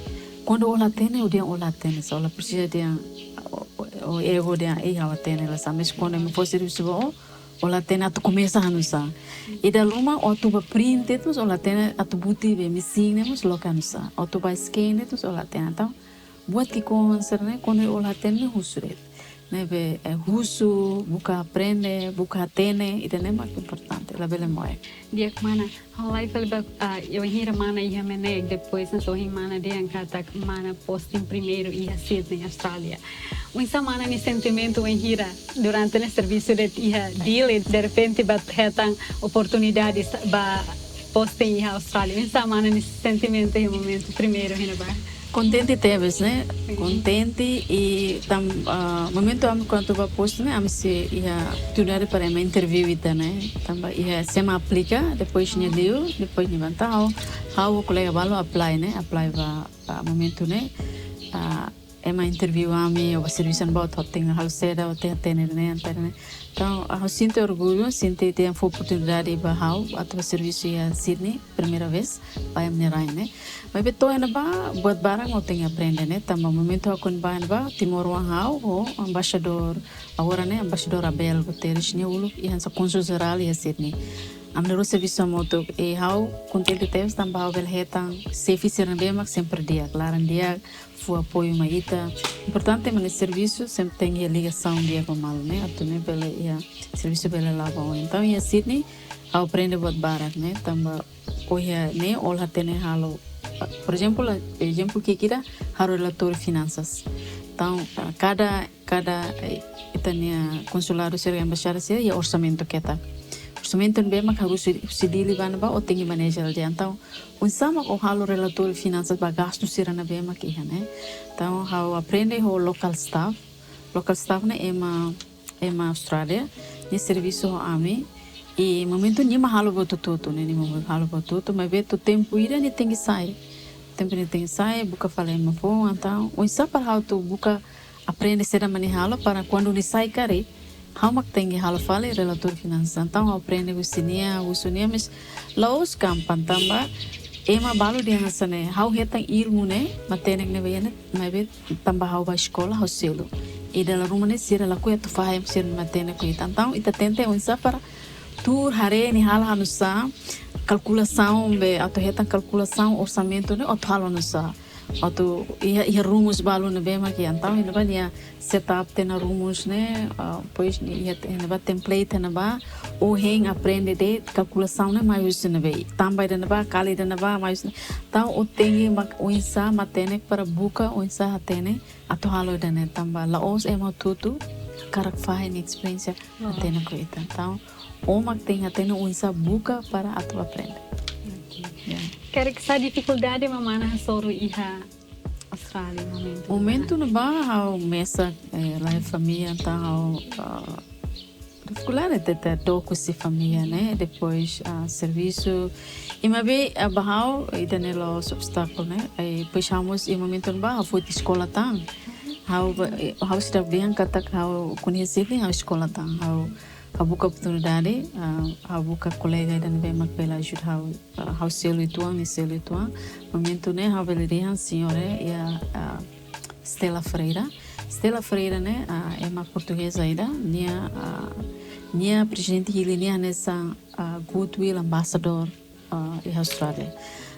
Kuandu o la hatene, o dehan o la hatene, só la presiza dehan o, o, o ego dehan, "Ei, ha'u la hatene," la sa. Mas kuandu ema fó servisu ba o, o la hatene atu komesa hanusa. I dala ruma o atu bá print de'it mós o la hatene, atu buti be mesin ne'e mós loke hanusa. O atu bá scan de'it mós o la hatene. Entaun, buat ki'ikoan sira-ne'e, kuandu o la hatene husu de'it. Ne'ebé, eh, husu, buka aprende, buka hatene, ida-ne'e mak importante, labele moe. Di'ak mana, ha'u halai fali ba, ah, wainhira mana iha MNEC, depois ne'e ohin mana dehan katak mana posting primeiru iha Sydney, Austrália. Oinsá mana nia sentimentu wainhira durante ne'e servisu de'it iha Dili, derrepente bá hetan oportunidade sa-, bá posting iha Austrália. Oinsá mana nia sentimentu iha momentu primeiru iha ne'ebá? Kontente tebes, ne'e? Sim. Kontente i tam-, ah, momentu ami kuandu bá posting ne'e, ami sei iha oportunidade para ema interview ita, ne'e? Tanba iha sé mak aplika, depois nia liu, depois nia bá. Entaun ha'u, ha'u ho kolega balu apply, ne'e? Apply ba, ba momentu ne'e, ah, ema interview ami, o bá servisu iha ne'ebá, o tenke halo saida, o tenke hatene ne'e, hatene ne'e. Entaun, ha'u sente orgullu, sente dehan fó oportunidade ba ha'u atu bá servisu iha Sydney, primeira vez, ba ema nia rai, ne'e? Maibé to'o iha ne'ebá, buat barak mak tenke aprende, ne'e? Tanba momentu ha'u kuandu bá iha ne'ebá, timoroan ha'u ho embaixadór, agora ne'e embaixadór Abel Guterres, nia uluk iha hanesan kónsul jerál iha Sydney. Ami na'in-rua servisu hamutuk, i ha'u kontente tebes tanba ha'u bele hetan xefe sira ne'ebé mak sempre di'ak, laran di'ak, fó apoiu mai ita. Importante mak nia servisu sempre tenke iha ligasaun di'ak ba malu, ne'e? Atu nune'e bele iha servisu bele la'o ba oin. Entaun iha Sydney ha'u aprende buat barak, ne'e? Tanba o iha ne'e o la hatene halo, por ezemplu, ezemplu ki'ik ida, halo relatóriu finansas. Entaun, ah, kada, kada, eh, ita-nia konsuladu sira, embaixada sira iha orsamentu ketak. Orsamentu ne'ebé mak harus husi, husi Dili ba ne'ebá, o tenke maneja de'it. Entaun, oinsá mak o halo relatóriu finansas ba gastu sira ne'ebé mak iha, ne'e? Entaun, ha'u aprende ho local staff. Local staff ne'e ema, ema Austrália, nia servisu ho ami. I momentu nia mak halo buat hotu-hotu, ne'e? Nia mak halo buat hotu-hotu, maibé to'o tempu ida nia tenke sai. Tempu nia tenke sai, buka fali ema foun, entaun oinsá para ha'u atu buka aprende saida mak nia halo, para kuandu nia sai karik, ha'u mak tenke halo fali relatóriu finansas. Entaun ha'u aprende husi nia, husu nia, mas la'ós gampang tanba ema balu dehan hanesan ne'e, ha'u hetan ilmu ne'e, matenek ne'ebé iha ne'e, maibé tanba ha'u bá eskola, ha'u selu. I dala ruma ne'e sira lakohi atu fahe sira-nia matenek ho ita. Entaun ita tenta oinsá para tuur haree nia halo hanusa, kalkulasaun be atu hetan kalkulasaun orsamentu ne'e atu halo hanusa. Atu iha, iha rumus balu ne'ebé mak iha. Entaun iha ne'ebá nia set up tiha ona rumus ne'e, ah, depois nia iha te-, iha ne'ebá template iha ne'ebá, o hein aprende de'it kalkulasaun ne'e mai husi ne'ebé. Tanba ida ne'ebá, kali ida ne'ebá, mai husi ne'e. Entaun o tenke mak oinsá matenek para buka, oinsá hatene, atu halo ida-ne'e tanba la'ós ema hotu-hotu hakarak fahe nia esperiénsia hatene ho ita. Entaun, o mak tenke hatene oinsá buka para atu aprende. Oke. Ya. Karik sá difikuldade mak mana hasoru iha Austrália momentu ne'ebá? Momentu ne'ebá ha'u mesak, eh, laiha família, entaun ha'u, ah, difikuldade tebes, dook husi família, ne'e? Depois, ah, servisu. I maibé, ah, ba ha'u, ida-ne'e la'ós obstákulu, ne'e? I depois ha'u mós iha momentu ne'ebá ha'u foti eskola tan. Ha'u ba, eh, ha'u seidauk dehan katak ha'u kuñese ha'u eskola tan. Ha'u, ha'u buka oportunidade, ah, ha'u buka kolega ida ne'ebé mak bele ajuda ha'u, ah, ha'u selu uitoan, nia selu uitoan. Momentu ne'e ha'u bele dehan señora, eh, iha, ah, Stella Ferreira. Stella Ferreira ne'e, ah, ema portugeza ida, nia, ah, nia prezidente hili nia hanesan, ah, Goodwill Ambassador, ah, iha Austrália.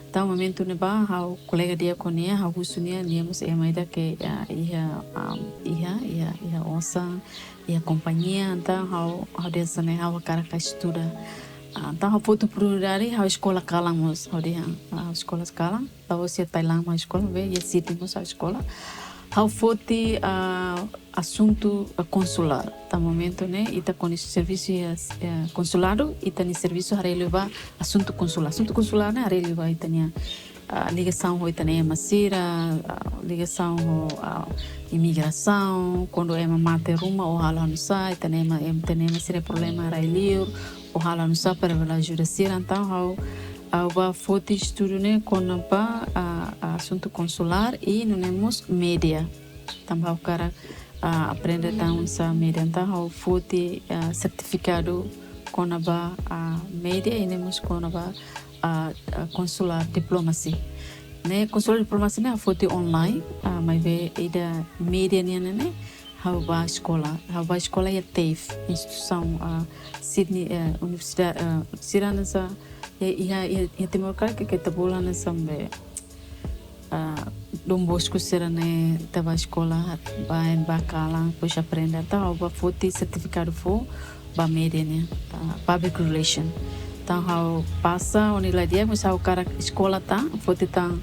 Entaun momentu ne'ebá ha'u kolega di'ak ho nia, ha'u husu nia, nia mós ema ida ke, ah, iha, ah, iha, iha, iha osan, iha kompañia, entaun ha'u, ha'u dehan hanesan ne'e ha'u hakarak estuda. Ah, entaun ha'u foti oportunidade, ha'u eskola kalan mós, ha'u dehan, ah, eskola kalan. La'ós iha Thailand mak eskola, maibé iha Sydney mós ha'u eskola. Ha'u foti, ah, asuntu, ah, konsulár. Tan momentu ne'e, ita koñese servisu iha, eh, konsuladu, ita-nia servisu haree liu ba asuntu konsulár. Asuntu konsulár ne'e haree liu ba ita-nia, ah, ligasaun ho ita-nia ema sira, ah, ligasaun ho, ah, imigrasaun, kuandu ema mate ruma ou halo hanusá, ita-nia ema, em, ita-nia ema sira problema rai-liur, ou halo hanusá para bele ajuda sira. Entaun ha'u, ha'u bá foti estudu ne'e kona-ba, ah, asuntu konsulár i nune'e mós média. Tanba ha'u hakarak, ah, aprende tan oinsá média. Entaun ha'u foti, ah, sertifikadu kona-ba, ah, média i nune'e mós kona-ba, ah, ah, konsulár diplomasi. Ne'e konsulár diplomasi ne'e ha'u foti online, ah, maibé ida média nian ne'e, ne'e ha'u bá eskola, ha'u bá eskola iha TEIF, instituisaun, ah, Sydney, eh, universidade, ah, sira hanesan, iha, iha, iha, iha Timor karik ke, ke ita bolu hanesan be, ah, Dom Bosco sira-ne'e ita bá eskola, bá, bá kalan, depois aprende. Entaun ha'u bá foti sertifikadu fó ba média nian, ah, public relation. Entaun ha'u pasa, ho nia la di'ak, mas ha'u hakarak eskola tan, foti tan,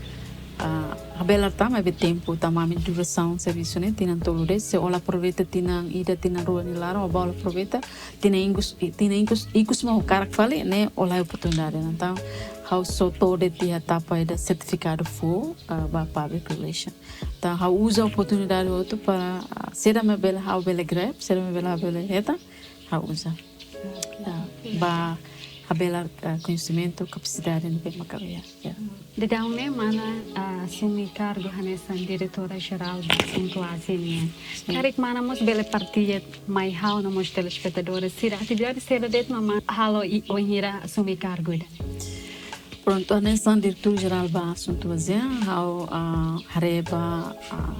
ah, habelar tan, maibé tempu, tanba ami durasaun servisu ne'e tinan tolu de'it, se ó la aproveita tinan ida, tinan rua nia laran, ó bá ó la aproveita, tinan ikus, tinan ikus, ikus mak ó hakarak fali, ne'e ó la iha oportunidade. Entaun ha'u só to'o de'it iha etapa ida sertifikadu fó, ah, ba public relation. Entaun ha'u uza oportunidade hotu para, ah, saida mak bele ha'u bele grab, saida mak bele ha'u bele hetan, ha'u uza. Ah, bá habelar, ah, koñesimentu, kapasidade ne'ebé mak ha'u iha. Ya. Daudaun ne'e mana, ah, asume kargu hanesan Diretora Jerál ba Asuntu Ázia nian. Sin. Karik mana mós bele partilla mai ha'u no mós telespetadór sira, atividade saida de'it mak mana halo i wainhira asume kargu ida? Prontu, hanesan Diretór Jerál ba Asuntu ASEAN, ha'u, ah, haree ba, ah,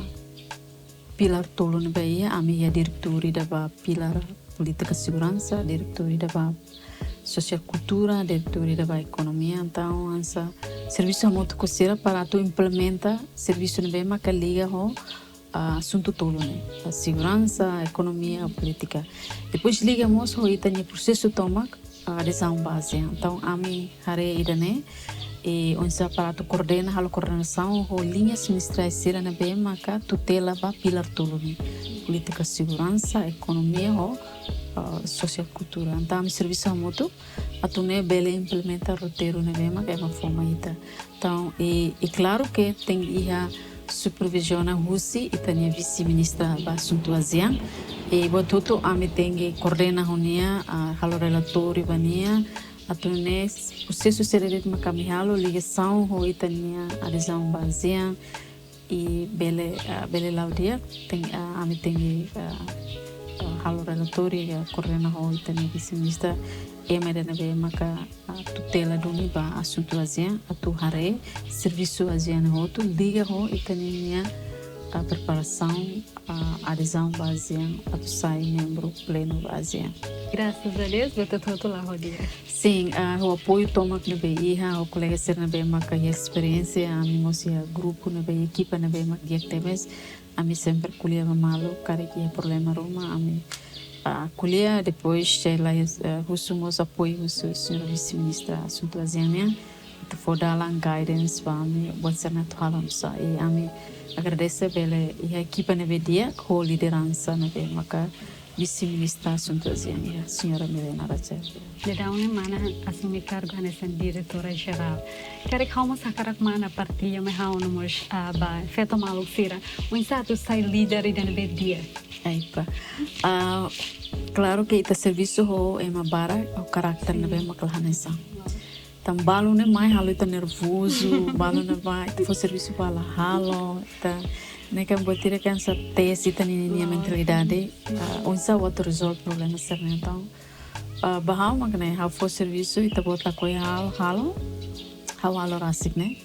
pilar tolu ne'ebé iha, ami iha diretór ida ba pilar polítika seguransa, diretór ida ba sosiál kultura, diretór ida ba ekonomia. Entaun hanesan servisu hamutuk ho sira para atu implementa servisu ne'ebé maka liga ho, ah, asuntu tolu ne'e, ah, seguransa, ekonomia, polítika. Depois liga mós ho ita-nia prosesu tomak, ah, adezaun ba ASEAN. Entaun ami haree ida-ne'e, i oinsá para atu koordena, halo koordenasaun ho liñas ministeriais sira ne'ebé maka tutela ba pilar tolu ne'e, polítika seguransa, ekonomia ho, ah, sosiál kultura. Entaun ami servisu hamutuk atu nune'e bele implementa roteiru ne'ebé maka ema fó mai ita. Entaun, i, i klaru ke tenke iha supervizaun husi ita-nia Vise-Ministra ba Asuntu ASEAN. I buat hotu ami tenke koordena ho nia, ah, halo relatóriu ba nia, atu nune'e prosesu saida de'it maka ami halo, ligasaun ho ita-nia adezaun ba ASEAN, i bele, ah, bele la'o di'ak, ten-, ah, ami tenke, ah, ah, halo relatóriu, ya, koordena ho ita-nia Vise-Ministra, ema ida ne'ebé maka, ah, tutela duni ba asuntu ASEAN, atu haree servisu ASEAN hotu, liga ho ita-nia, ah, preparasaun, ah, adezaun ba ASEAN, atu sai membru plenu ba ASEAN. Grasas a Deus, buat hotu-hotu la'o di'ak. Sin, ah, ho apoiu tomak ne'ebé iha, ho kolega sira ne'ebé maka iha esperiénsia, ami mós iha grupu ne'ebé, ekipa ne'ebé mak di'ak tebes, ami sempre ko'alia ba malu, karik iha problema ruma, ami, ah, ko'alia, depois, sei la, ah, husu mós apoiu husi señora Vise-Ministra Asuntu ASEAN nian, atu fó dalan guidance ba ami, buat sira-ne'e atu halo oinsá, i ami agradese bele iha ekipa ne'ebé di'ak, ho lideransa ne'ebé maka Vise-Ministra Asuntu ASEAN iha, señora Milena Rajab. Daudaun ne'e mana asume kargu hanesan Diretora Jerál. Karik ha'u mós hakarak mana partilla mai ha'u no mós, ah, ba feto maluk sira, oinsá atu sai líder ida ne'ebé di'ak. Aipa. Ah, klaru ke ita servisu ho ema barak, ho karakter ne'ebé mak la hanesan. Tan balu ne'e mai halo ita nervozu, balu ne'e mai ita fó servisu ba la halo, ita ne'e kan buat ida kan hanesan tes ita-nia, nia mentalidade, ah, oinsá atu rezolve problema sira-ne'e. Entaun, ah, ba ha'u mak ne'e, ha'u fó servisu, ita-boot lakohi halo, halo, ha'u halo rasik ne'e.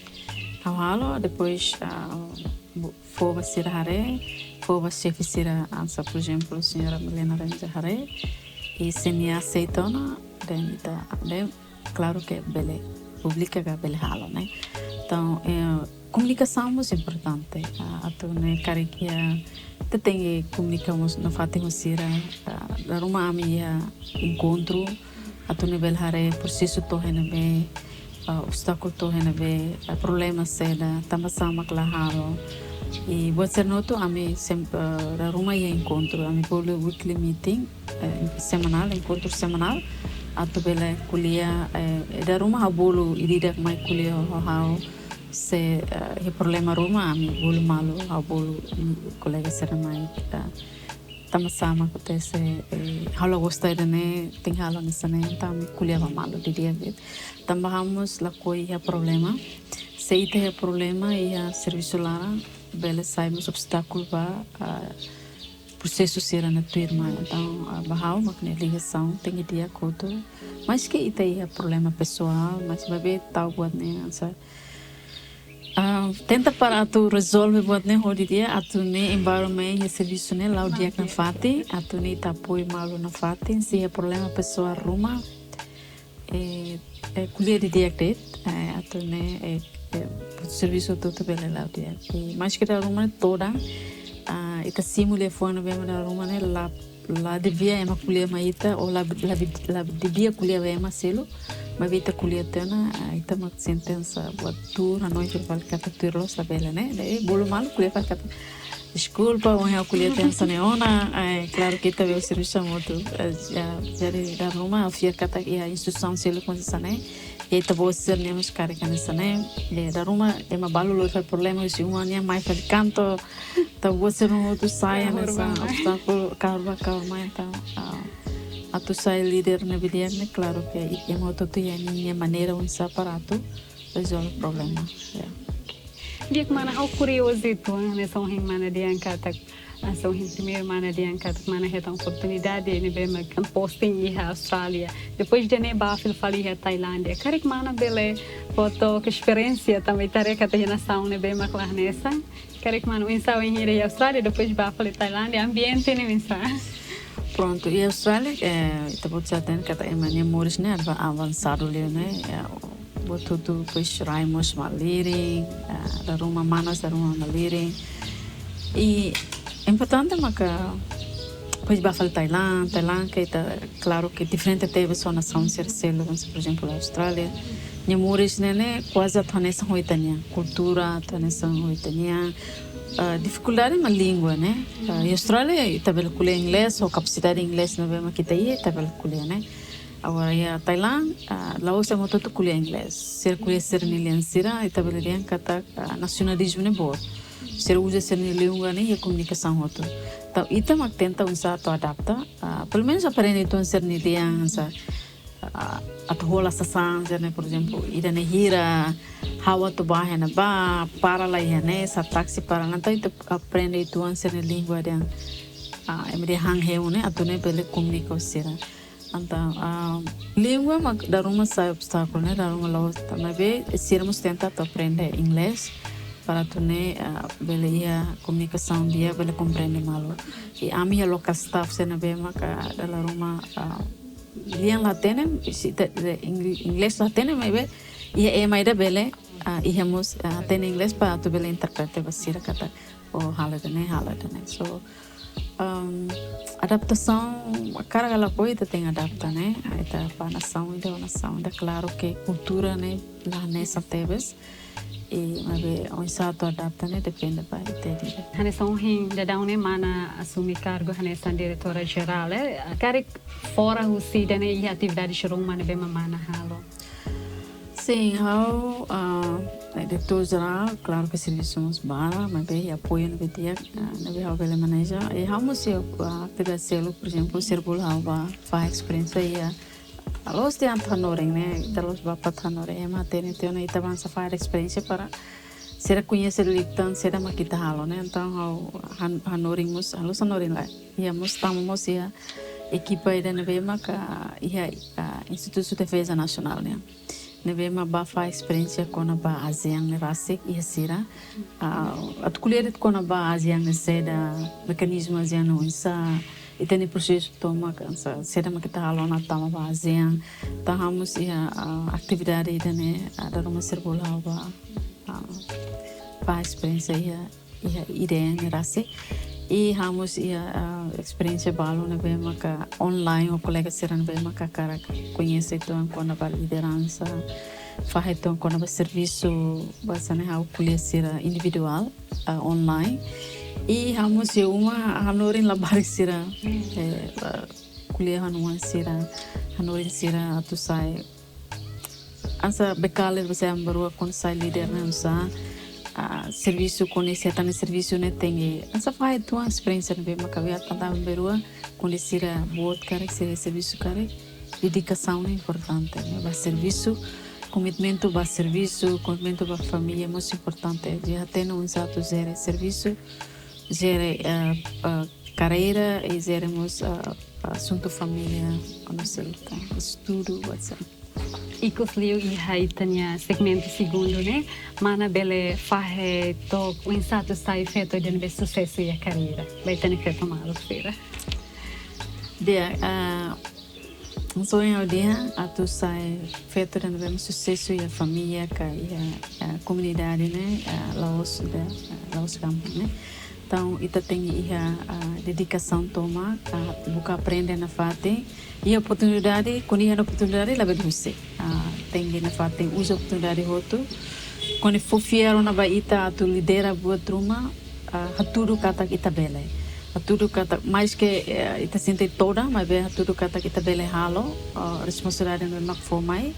Ha'u halo, depois, ah, bu-, fó ba sira haree, fó ba xefe sira hanesan, por ezemplu, señora Milena Ranja haree, i se nia aseita ona, then ita, then klaru ke bele publika ka bele halo, ne'e. Entaun, eh, komunikasaun mós importante. Ah, atu nune'e karik iha, ita tenke komunika mós nafatin ho sira. Ah, dala ruma ami iha enkontru, atu nune'e bele haree prosesu to'o iha ne'ebé, ah, obstákulu to'o iha ne'ebé, ah, problema saida, tanba sá mak la halo. I buat sira-ne'e hotu ami sempre, eh, dala ruma iha enkontru, ami bolu weekly meeting, eh, semanál, enkontru semanál, atu bele ko'alia, eh, dala ruma ha'u bolu ida-idak mai ko'alia ho ha'u, se, eh, iha problema ruma ami bolu malu, ha'u bolu, mm, kolega sira mai, eh, tanba sá mak akontese, eh, ha'u la gosta ida-ne'e, tenke halo hanesan ne'e, entaun ami ko'alia ba malu didi'ak de'it. Tanba ha'u mós lakohi iha problema. Se ita iha problema iha servisu laran, bele sai mós obstákulu ba, ah, prosesu sira-ne'e tuirmai. Entaun, ah, ba ha'u mak ne'e ligasaun tenke di'ak hotu. Maske ita iha problema pesoál, mas maibé tau buat ne'e hanesan, ah, tenta para atu rezolve buat ne'e ho di'ak, atu nune'e environment iha servisu ne'e la'o di'ak nafatin, atu nune'e ita apoiu malu nafatin, se iha problema pesoál ruma, eh, eh, ko'alia didi'ak de'it, eh, atu nune'e, eh, eh, servisu hotu-hotu bele la'o di'ak. I maske dala ruma todan, ah, ita simu liafuan ne'ebé mak dala ruma ne'e la, la devia ema ko'alia mai ita, ou la, la, la devia ko'alia ba ema seluk, maibé ita ko'alia tiha ona, ah, ita mak sente hanesan buat tuur, hanoin fila fali katak tuir loos labele ne'e, daí bolu malu ko'alia fali katak, deskulpa, ohin ha'u ko'alia tiha hanesan ne'e ona, eh, klaru ke ita bele servisu hamutuk, eh, ya, jadi dala ruma ha'u fiar katak iha instituisaun seluk mós hanesan ne'e, i ita-boot sira-nian mós karik hanesan ne'e, i dala ruma ema balu lori fali problema husi uma nian mai fali kantor, ita-boot sira-ne'e hotu sai hanesan obstákulu, kahur bá kahur mai, entaun, ah, atu sai líder ne'ebé di'ak ne'e, klaru ke ema hotu-hotu iha ninia maneira oinsá para atu rezolve problema. Ya. Di'ak mana, ha'u kuriozu uitoan, hanesan ohin mana dehan katak, hanesan ohin primeiru mana dehan katak mana hetan oportunidade ne'ebé mak kan posting iha Austrália. Depois de ne'e bá fila fali iha Tailándia. Karik mana bele fó took esperiénsia tanba ita haree katak iha nasaun ne'ebé mak la hanesan. Karik mana oinsá ohin ida iha Austrália, depois bá fali Tailándia, ambiente ne'e oinsá? Prontu, iha Austrália, eh, ita-boot sira hatene katak ema nia moris ne'e ava-, avansadu liu ne'e, eh, buat hotu, depois rai mós malirin, eh, dala ruma manas, dala ruma malirin. I importante maka, depois bá fali Tailándia, Tailándia ke ita, klaru ke diferente tebes ho nasaun sira seluk, hanesan, por ezemplu, Austrália. Nia moris ne'e, ne'e kuaze atu hanesan ho ita-nian, kultura atu hanesan ho ita-nian, ah, difikuldade mak língua, ne'e? Ah, iha Austrália, ita bele ko'alia inglés, ho kapasidade inglés ne'ebé mak ita iha, ita bele ko'alia, ne'e? Agora, iha Tailándia, ah, la'ós ema hotu-hotu ko'alia inglés. Sira ko'alia sira-nia lian sira, ita bele dehan katak, ah, nasionalizmu ne'e boot. Sira uza sira-nia língua ne'e iha komunikasaun hotu. Entaun, ita mak tenta oinsá atu adapta, ah, pelumenus aprende uitoan sira-nia lian, hanesan, ah, atu hola sasán, sira-ne'e, por ezemplu, ida-ne'e hira, ha'u atu bá iha ne'ebá, para la iha ne'e, sá táksi para la, entaun ita aprende uitoan sira-nia língua dehan, ah, ema dehan han heu ne'e, atu nune'e bele komunika ho sira. Entaun, ah, língua mak dala ruma sai obstákulu ne'e, dala ruma la'ós, maibé sira mós tenta atu aprende inglés, para atu nune'e, ah, bele iha komunikasaun di'ak, bele komprende malu. I ami iha local staff sira ne'ebé mak, ah, dala ruma, ah, lian la hatene, se ita, ita ing-, inglés la hatene, maibé iha ema ida bele, ah, iha mós, ah, hatene inglés para atu bele interprete ba sira katak, oh, halo ida-ne'e, halo ida-ne'e. So, um, adaptasaun, hakarak ka lakohi ita tenke adapta, ne'e? Ah, ita ba nasaun ida, nasaun ida, klaru ke kultura ne'e la hanesan tebes. I maibé oinsá atu adapta ne'e depende ba ita de'it. Hanesan ohin daudaun ne'e mana asume kargu hanesan diretora jerál, eh? Karik fora husi ida-ne'e iha atividade ruma ne'ebé mak mana halo? Sin, ha'u, ah, eh, diretór jerál, klaru ke servisu mós barak, maibé iha apoiu ne'ebé di'ak, ah, ne'ebé ha'u bele maneja. I ha'u mós iha, ah, atividade seluk, por ezemplu, sira bolu ha'u bá fahe esperiénsia iha, ah, la'ós dehan atu hanorin, ne'e, ita la'ós bá para atu hanorin, ema hatene tiha ona ita bá hanesan fahe esperiénsia para sira koñese liután saida mak ita halo, ne'e? Entaun, ha'u han-, hanorin mós, ha'u la'ós hanorin lai. Iha mós, tama mós iha ekipa ida ne'ebé maka iha, ah, Institutu Defeza Nasionál nian. Ne'ebé mak bá fahe esperiénsia kona-ba ASEAN ne'e rasik iha sira. Ah, atu ko'alia de'it kona-ba ASEAN ne'e saida, mekanizmu ASEAN ne'e oinsá, ita-nia prosesu tomak hanesan, saida mak ita halo ona tama ba ASEAN. Entaun ha'u mós iha, ah, atividade ida-ne'e, ah, dala ruma sira bolu ha'u bá, ah, fahe esperiénsia iha, iha I D N ne'e rasik. I ha'u mós iha, ah, esperiénsia balu ne'ebé maka online ho kolega sira ne'ebé maka hakarak koñese uitoan kona-ba lideransa. fahe uitoan kona-ba servisu, ba sira ne'e ha'u ko'alia sira individuál, ah, online. I ha'u mós iha uma hanorin labarik sira, eh, ba ko'alia ho oan sira, hanorin sira atu sai. Hanesan bekal ba sira ema barak kuandu sai líder ne'e hanesan, ah, servisu koñese tan servisu ne'e tenke. Hanesan fahe uitoan esperiénsia ne'ebé mak ha'u iha tanba ema barak kuandu sira boot karik, sira servisu karik, dedikasaun ne'e importante, ne'e. Ba servisu, komitmentu ba servisu, komitmentu ba família, mós importante. Ita tenke oinsá atu jere servisu, jere, eh, eh, karreira, i jere mós, eh, asuntu família, ou seja, estudu, etcétera. Ikus liu iha ita-nia segmentu segundu ne'e, mana bele fahe took oinsá atu sai feto ida ne'ebé susesu iha karreira. Ba ita-nia feto maluk sira. Di'ak, ah, sonhu ha'u dehan atu sai feto ida ne'ebé susesu iha família ka iha, ah, komunidade ne'e, ah, la'ós ida, ah, la'ós gampang ne'e. Entaun, ita tenke iha, ah, dedikasaun tomak, ah, buka aprende nafatin. Iha oportunidade, kuandu iha oportunidade, labele husik. Ah, tenke nafatin uza oportunidade hotu. Kuandu fó fiar ona ba ita atu lidera buat ruma, ah, hatudu katak ita bele. Hatudu katak, maske, eh, ita sente todan, maibé hatudu katak ita bele halo, ah, responsabilidade ne'ebé mak fó mai.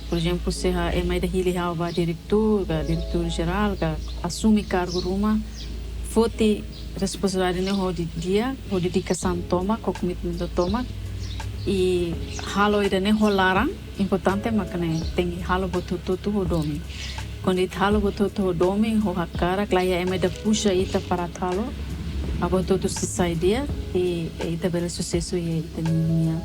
Por ezemplu, se ha'u ema ida hili ha'u ba diretór, ka diretór jerál, ka asume kargu ruma, foti responsabilidade ne'e ho di'ak, ho dedikasaun tomak, ho komitmentu tomak, i halo ida-ne'e ho laran, importante mak ne'e, tenke halo buat hotu-hotu ho domin. Kuandu ita halo buat hotu-hotu ho domin, ho hakarak, la iha ema ida puxa ita para atu halo, buat hotu-hotu sei sai di'ak, i, i ita bele susesu iha ita-nia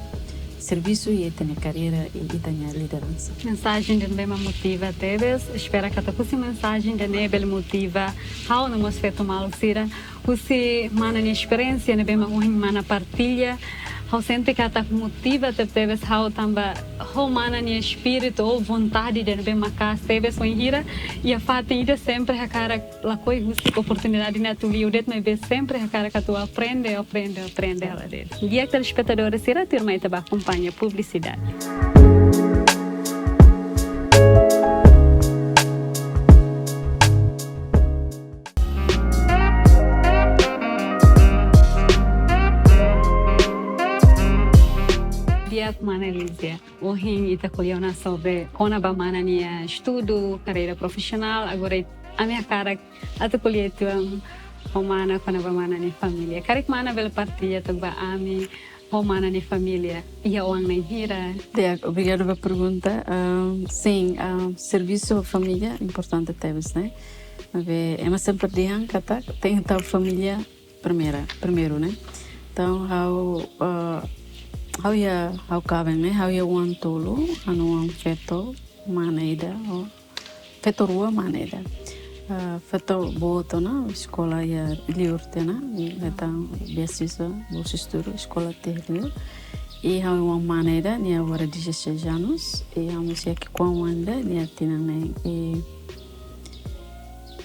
servisu, iha ita-nia karreira, i ita-nia lideransa. Mensajen ida ne'ebé mak motiva tebes, espera katak husi mensajen ida-ne'e bele motiva ha'u no mós feto maluk sira, husi mana nia esperiénsia ne'ebé mak ohin mana partilla, ha'u sente katak motiva tebetebes ha'u tanba ho mana nia espíritu ou vontade ida ne'ebé maka'as tebes, wainhira iha fatin ida sempre hakarak lakohi husik, oportunidade ne'e atu liu de'it, maibé sempre hakarak atu aprende, aprende, aprende hela de'it. Di'ak, telespetadór sira, tuirmai ita bá akompaña publisidade. Di'ak, mana Elísia. Ohin ita ko'alia ona sobre kona-ba mana nia estudu, karreira profisionál, agora ami hakarak atu ko'alia uitoan ho mana kona-ba mana nia família. Karik mana bele partilla took ba ami ho mana nia família, iha oan na'in hira? Di'ak, obrigadu ba pergunta. Ahm, sin, ahm, servisu ho família importante tebes, ne'e? Maibé ema sempre dehan katak tenke tau família primeira, primeiru, ne'e? Entaun, ha'u, ah, ha'u iha, ha'u kaben, ne'e? Ha'u iha oan tolu, ha'u-nia oan feto, mana ida, ho feto rua, mana ida. Ah, feto boot ona, eskola iha li'ur tiha ona, i hetan beasiswa, bolsa estudu, eskola tiha li'ur. I ha'u-nia oan mana ida, nia agora dezasseis anos, i ha'u mós iha ki'ikoan oan ida, nia tinan neen. I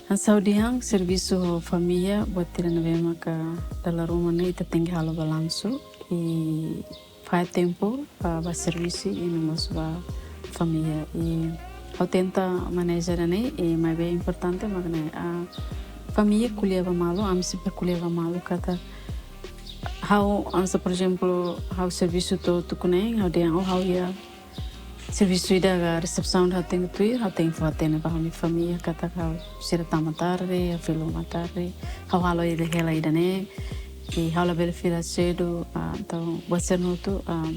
hanesan ha'u dehan, servisu ho família, buat ida ne'ebé maka dala ruma ne'e ita tenke halo balansu, i fahe tempu ba, ba servisu i no mós ba família. I ha'u tenta maneja ida-ne'e, i maibé importante mak ne'e, ah, família ko'alia ba malu, ami sempre ko'alia ba malu katak ha'u, hanesan, por ezemplu, ha'u servisu to'o tuku neen, ha'u dehan, oh, ha'u iha servisu ida ka resepsaun ha'u tenke tuir, ha'u tenke fó-hatene ba ha'u-nia família katak ha'u sira tama tarde, ha'u fila uma tarde, ha'u halo ida hela ida-ne'e, i ha'u labele fila sedu, ah, entaun buat sira-ne'e hotu, ah,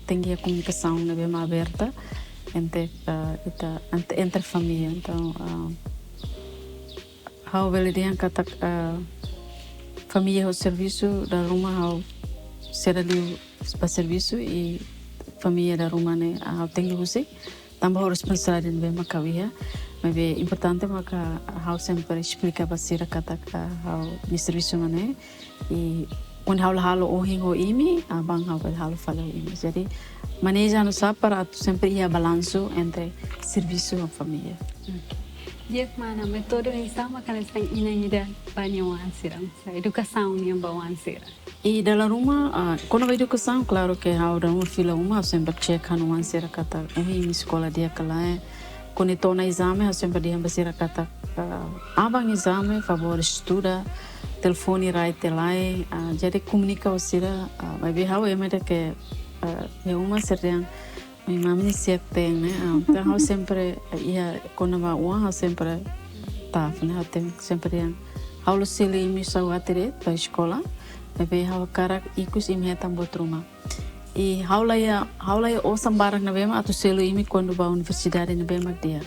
tenke iha komunikasaun ne'ebé mak aberta entre, ah, ita, entre, entre família. Entaun, ah, ha'u bele dehan katak, ah, família ho servisu, dala ruma ha'u sei liu ba servisu i família dala ruma ne'e, ah, ha'u tenke husik, tanba ho responsabilidade ne'ebé maka ha'u iha. Maibé importante maka ha'u sempre esplika ba sira katak, ah, ha'u-nia servisu mak ne'e, i kuandu ha'u la halo ohin ho imi, aban ha'u bele halo fali ho imi. Jadi, maneja oinsá para atu sempre iha balansu entre servisu ho família. Oke. Di'ak, mana, métodu oinsá mak hanesan inan ida ba nia oan sira, edukasaun nian ba oan sira? I dala ruma, ah, kona-ba edukasaun, klaru ke ha'u dala ruma fila uma, ha'u sempre cek ha'u-nia oan sira katak, eh, imi eskola di'ak ka lae, Kuandu to'o ona ezame, ha'u sempre dehan ba sira katak, ah, aban ezame, favór estuda, telefone rai tiha lai, ah, jadi komunika ho sira, ah, maibé ha'u ema ida ke, ah, iha uma sira dehan, ami mami nia siak-teen ne'e, ah, entaun ha'u sempre, eh, iha kona-ba oan, ha'u sempre tough ne'e, ha'u tenke sempre dehan. Ha'u la selu imi sawati de'it ba eskola, maibé ha'u hakarak ikus imi hetan buat ruma. I ha'u la iha, ha'u la iha osan barak ne'ebé mak atu selu imi kuandu ba universidade ne'ebé mak di'ak.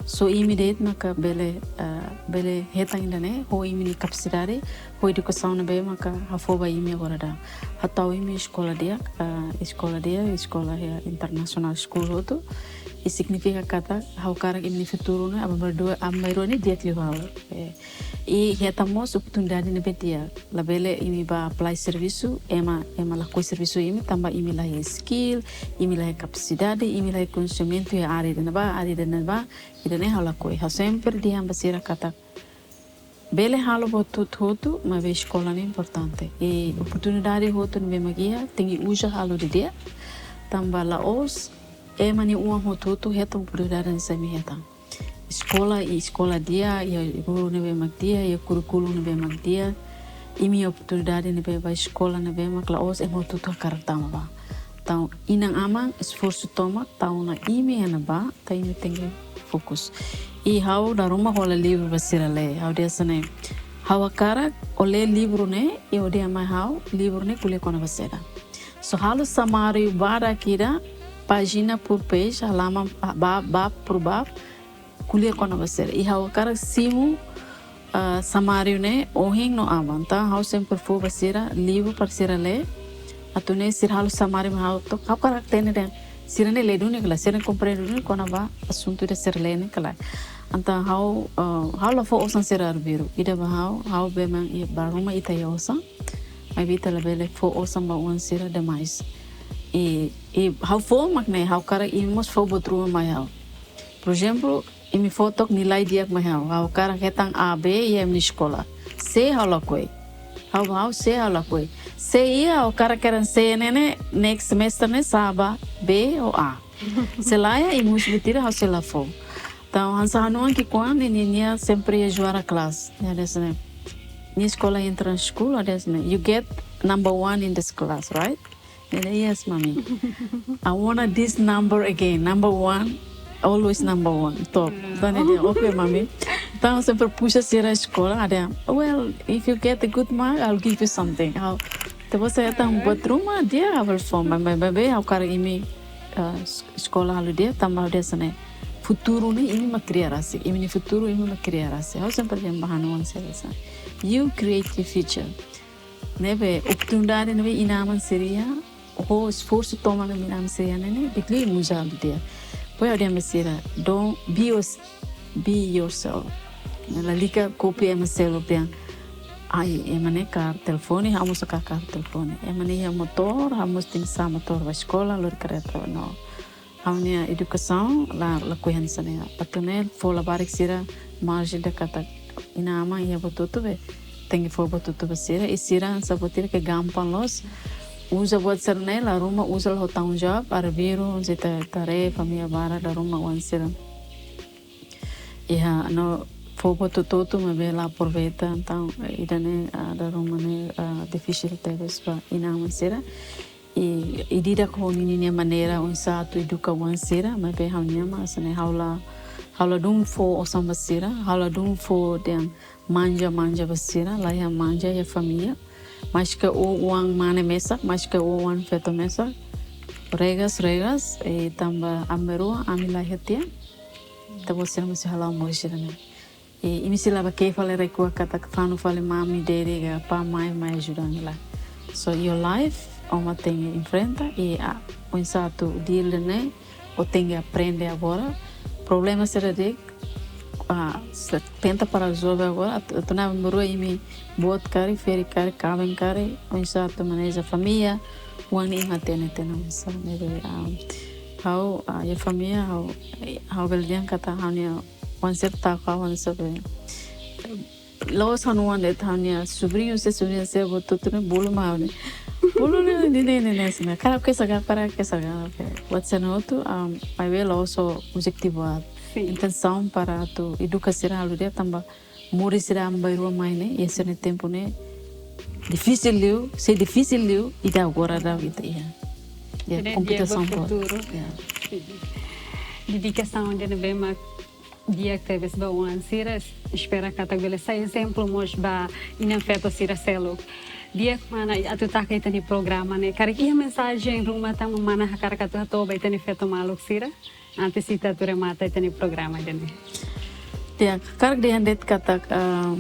Só imi de'it maka bele, ah, bele hetan ida-ne'e, ho imi-nia kapasidade, ho edukasaun ne'ebé maka ha'u fó ba imi agora daudaun. Ha'u tau imi eskola di'ak, ah, eskola di'ak, eskola iha international school hotu. I signifika katak, ha'u hakarak imi-nia futuru ne'e, aban-bainrua, aban-bainrua ne'e di'ak liu ha'u. Eh, i hetan mós oportunidade ne'ebé di'ak. Labele imi ba apply servisu, ema, ema lakohi servisu imi, tanba imi la iha skill, imi la iha kapasidade, imi la iha koñesimentu iha área ida-ne'ebá, área ida-ne'ebá, ida-ne'e ha'u lakohi. Ha'u sempre dehan ba sira katak, bele halo buat hotu-hotu, maibé eskola ne'e importante. I oportunidade hotu ne'ebé mak iha, tenke uza halo didi'ak, tanba la'ós, ema nia oan hotu-hotu hetan oportunidade hanesan imi hetan. Eskola, i eskola di'ak, iha guru ne'ebé mak di'ak, iha kurríkulu ne'ebé mak di'ak, imi oportunidade ne'ebé ba eskola ne'ebé mak la'ós ema hotu-hotu hakarak tama ba. Entaun, inan-aman, esforsu tomak, tau ona imi iha ne'ebá, entaun imi tenke fokus. I ha'u dala ruma hola livru ba sira lee, ha'u dehan hanesan ne'e. Ha'u hakarak, ó lee livru ne'e, i ó dehan mai ha'u, livru ne'e ko'alia kona-ba saida. Só halo sumáriu badak ida, pájina por page, halaman, ah, bab, bab por bab, ko'alia kona-ba saida. I ha'u hakarak simu, ah, sumáriu ne'e ohin no aban. Entaun, ha'u sempre fó ba sira livru para sira lee. Atu nune'e sira halo sumáriu mai ha'u to'ok, ha'u hakarak hatene dehan sira ne'e lee duni ka lae, sira ne'e komprende duni kona-ba asuntu ida sira lee ne'e ka lae. Entaun ha'u, ah, ha'u la fó osan sira arbiru. Ida ba ha'u, ha'u memang iha, dala ruma ita iha osan. Maibé ita labele fó osan ba oan sira demais. I, i ha'u fó mak ne'e, ha'u hakarak imi mós fó buat ruma mai ha'u. Por ezemplu, imi fó took nilai di'ak mai ha'u. Ha'u hakarak hetan A, B iha imi-nia eskola. C ha'u lakohi. Ha'u, ha'u C ha'u lakohi. C iha, ha'u hakarak kedan C ne'e ne'e, next semester ne'e sa'e ba B ou A. Se la iha, imi husu buat ida, ha'u sei la fó. Entaun, hanesan ha'u-nia oan ki'ikoan ne'e, nia, nia sempre iha juara kelas. Nia dehan hanesan ne'e. Nia eskola entrance school, nia dehan hanesan ne'e, "You get number one in this class, right?" Nia dehan, "Yes, mommy. I wanna this number again, number one, always number one, top." Entaun nia dehan, "Oke, mommy." Entaun sempre puxa sira eskola, nia dehan, "Well, if you get a good mark, I'll give you something." Ha'u, se você hetan buat ruma di'ak, ha'u fó, maibé, maibé, ha'u hakarak imi, ah, es-, eskola halo di'ak, tanba ha'u dehan hanesan ne'e. Futuru ne'e imi mak kria rasik, imi-nia futuru imi mak kria rasik. Ha'u sempre dehan ba ha'u-nia oan sira hanesan ne'e. You create your future. Ne'ebé, oportunidade ne'ebé inan-aman sira iha, ho esforsu tomak ne'ebé inan-aman sira iha ne'e, di'ak liu imi uza halo di'ak. Depois ha'u dehan ba sira, don't be yours-, be yourself. Lalika kopia ema seluk dehan, ai, ema ne'e kaer telefone, ha'u mós hakaer telefone. Ema ne'e iha motór, ha'u mós tenke sa'e motór ba eskola, lori karreta, no. Ha'u-nia edukasaun la, lakohi hanesan ne'e. Atu nune'e fó labarik sira marjen ida katak inan-aman iha buat hotu-hotu be. Tenke fó buat hotu-hotu ba sira, i sira hanesan buat ida ke gampang loos. Uza buat sira-ne'e, dala ruma uza la ho tanggung jawab, arbiru, se ta, tare, família barak, dala ruma oan sira iha, no fó buat hotu-hotu maibé la aproveita, entaun, ida-ne'e, ah, dala ruma ne'e, ah, difisil tebes ba inan-aman sira. I, i ida-idak ho ninia maneira oinsá atu eduka oan sira, maibé ha'u-nian mak hanesan ne'e, ha'u la, ha'u ladún fó osan ba sira, ha'u ladún fó dehan manja-manja ba sira, la iha manja iha família. Maske ó oan mane mesak, maske ó oan feto mesak. Regras, regras, i tanba aban-bainrua, ami la iha tiha. Entaun sira mós sei hala'o moris ida-ne'e. I, imi sei la bá ke'e fali rai-kuak katak fanu fali mami, daddy ka pá mai, mai ajuda ami lae. So, your life, ó mak tenke enfrenta, i, ah, oinsá atu deal ne'e, ó tenke aprende agora. Problema sira de'it, ah, se tenta para rezolve agora, atu, atu nune'e aban-bainrua imi boot karik, ferik karik, kaben karik, oinsá atu maneja família, oan ne'e imi hatene, hatene oinsá, ne'ebé, ah, ha'u, ah, iha família, ha'u, ha'u bele dehan katak ha'u-nia oan sira taka, oan sira be. La'ós ha'u-nia oan de'it, ha'u-nia sobriñu sira, sobriña sira, buat hotu-hotu ne'e bolu mai ha'u ne'e. Bolu ne'e, ne'e, ne'e, ne'e, ne'e, hanesan ne'e. Hakarak o ke, sá ka, oke. Buat sira-ne'e hotu, um, maibé la'ós ho objetivu boot. Sin. Intensaun para atu eduka sira halo di'ak tanba moris sira aban-bainrua mai ne'e, iha sira-nia tempu ne'e difisil liu, sei difisil liu, ida agora daudaun ita iha. Ya, Ida kompetisaun di'ak ba boot. Futuru. Ya. Dedikasaun ida ne'ebé mak di'ak tebes ba oan sira, espera katak bele sai ezemplu mós ba inan-feton sira seluk. Di'ak mana atu taka ita-nia programa ne'e. Karik iha mensajen ruma tanba mana hakarak atu hato'o ba ita-nia feto maluk sira antes ita atu remata ita-nia programa ida ne'e. Ya, hakarak dehan de'it katak, ah,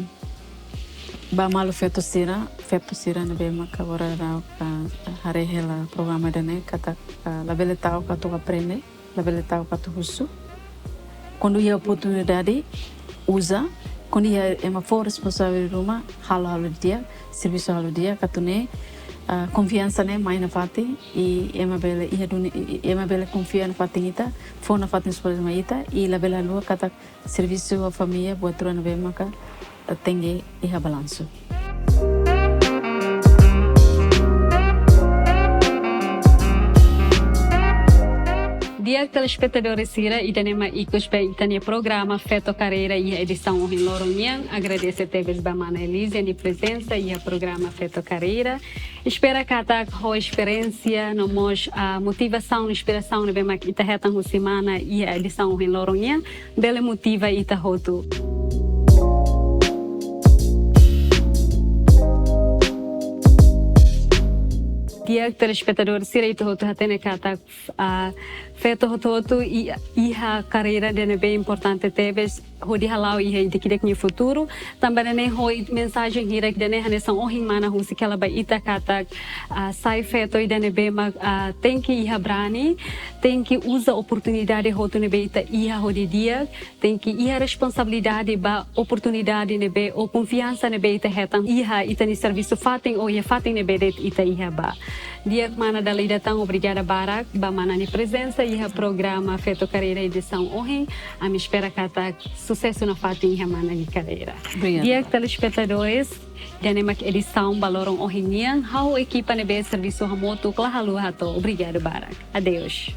ba maluk feto sira, feto sira ne'ebé maka agora daudaun, ah, haree hela programa ida ne'e katak, ah, labele ta'uk atu aprende, labele ta'uk atu husu. Kuandu iha oportunidade, uza. Kuandu iha ema fó responsavel ruma, halo halo di'ak, servisu halo di'ak, atu nune'e, ah, konfiansa ne'e mai nafatin, i ema bele iha duni, i, i ema bele konfia nafatin ita, fó nafatin suporta mai ita, i labele haluha katak servisu ho família buat rua ne'ebé maka, ah, tenke iha balansu. Di'ak telespetadór sira, ida-ne'e mak ikus ba ita-nia programa Feto Karreira iha edisaun ohin loron nian. Agradese tebes ba mana Elízia nia prezensa iha programa Feto Karreira. Espera katak ho esperiénsia no mós, ah, motivasaun, inspirasaun ne'ebé mak ita hetan husi mana iha edisaun ohin loron nian bele motiva ita hotu. Di'ak telespetadór sira, ita hotu hatene katak, ah, feto hotu-hotu i-, iha karreira ida ne'ebé importante tebes hodi hala'o iha ida-idak nia futuru. Tanba ne'e ho mensajen hirak ida ne'e hanesan ohin mana husik hela ba ita katak, ah, sai feto ida ne'ebé mak, ah, tenke iha brani, tenke uza oportunidade hotu ne'ebé ita iha hodi di'ak, tenke iha responsabilidade ba oportunidade ne'ebé ou konfiansa ne'ebé ita hetan iha ita-nia servisu fatin ou iha fatin ne'ebé de'it ita iha ba. Di'ak mana dala ida tan obrigada barak ba mana nia prezensa iha programa Feto Karreira edisaun ohin. Ami espera katak susesu nafatin iha mana nia karreira. Obrigada. Di'ak telespetadores, ida-ne'e mak edisaun ba loron ohin nian, ha'u ekipa ne'ebé servisu hamutuk la haluha hato'o obrigada barak. Adeus.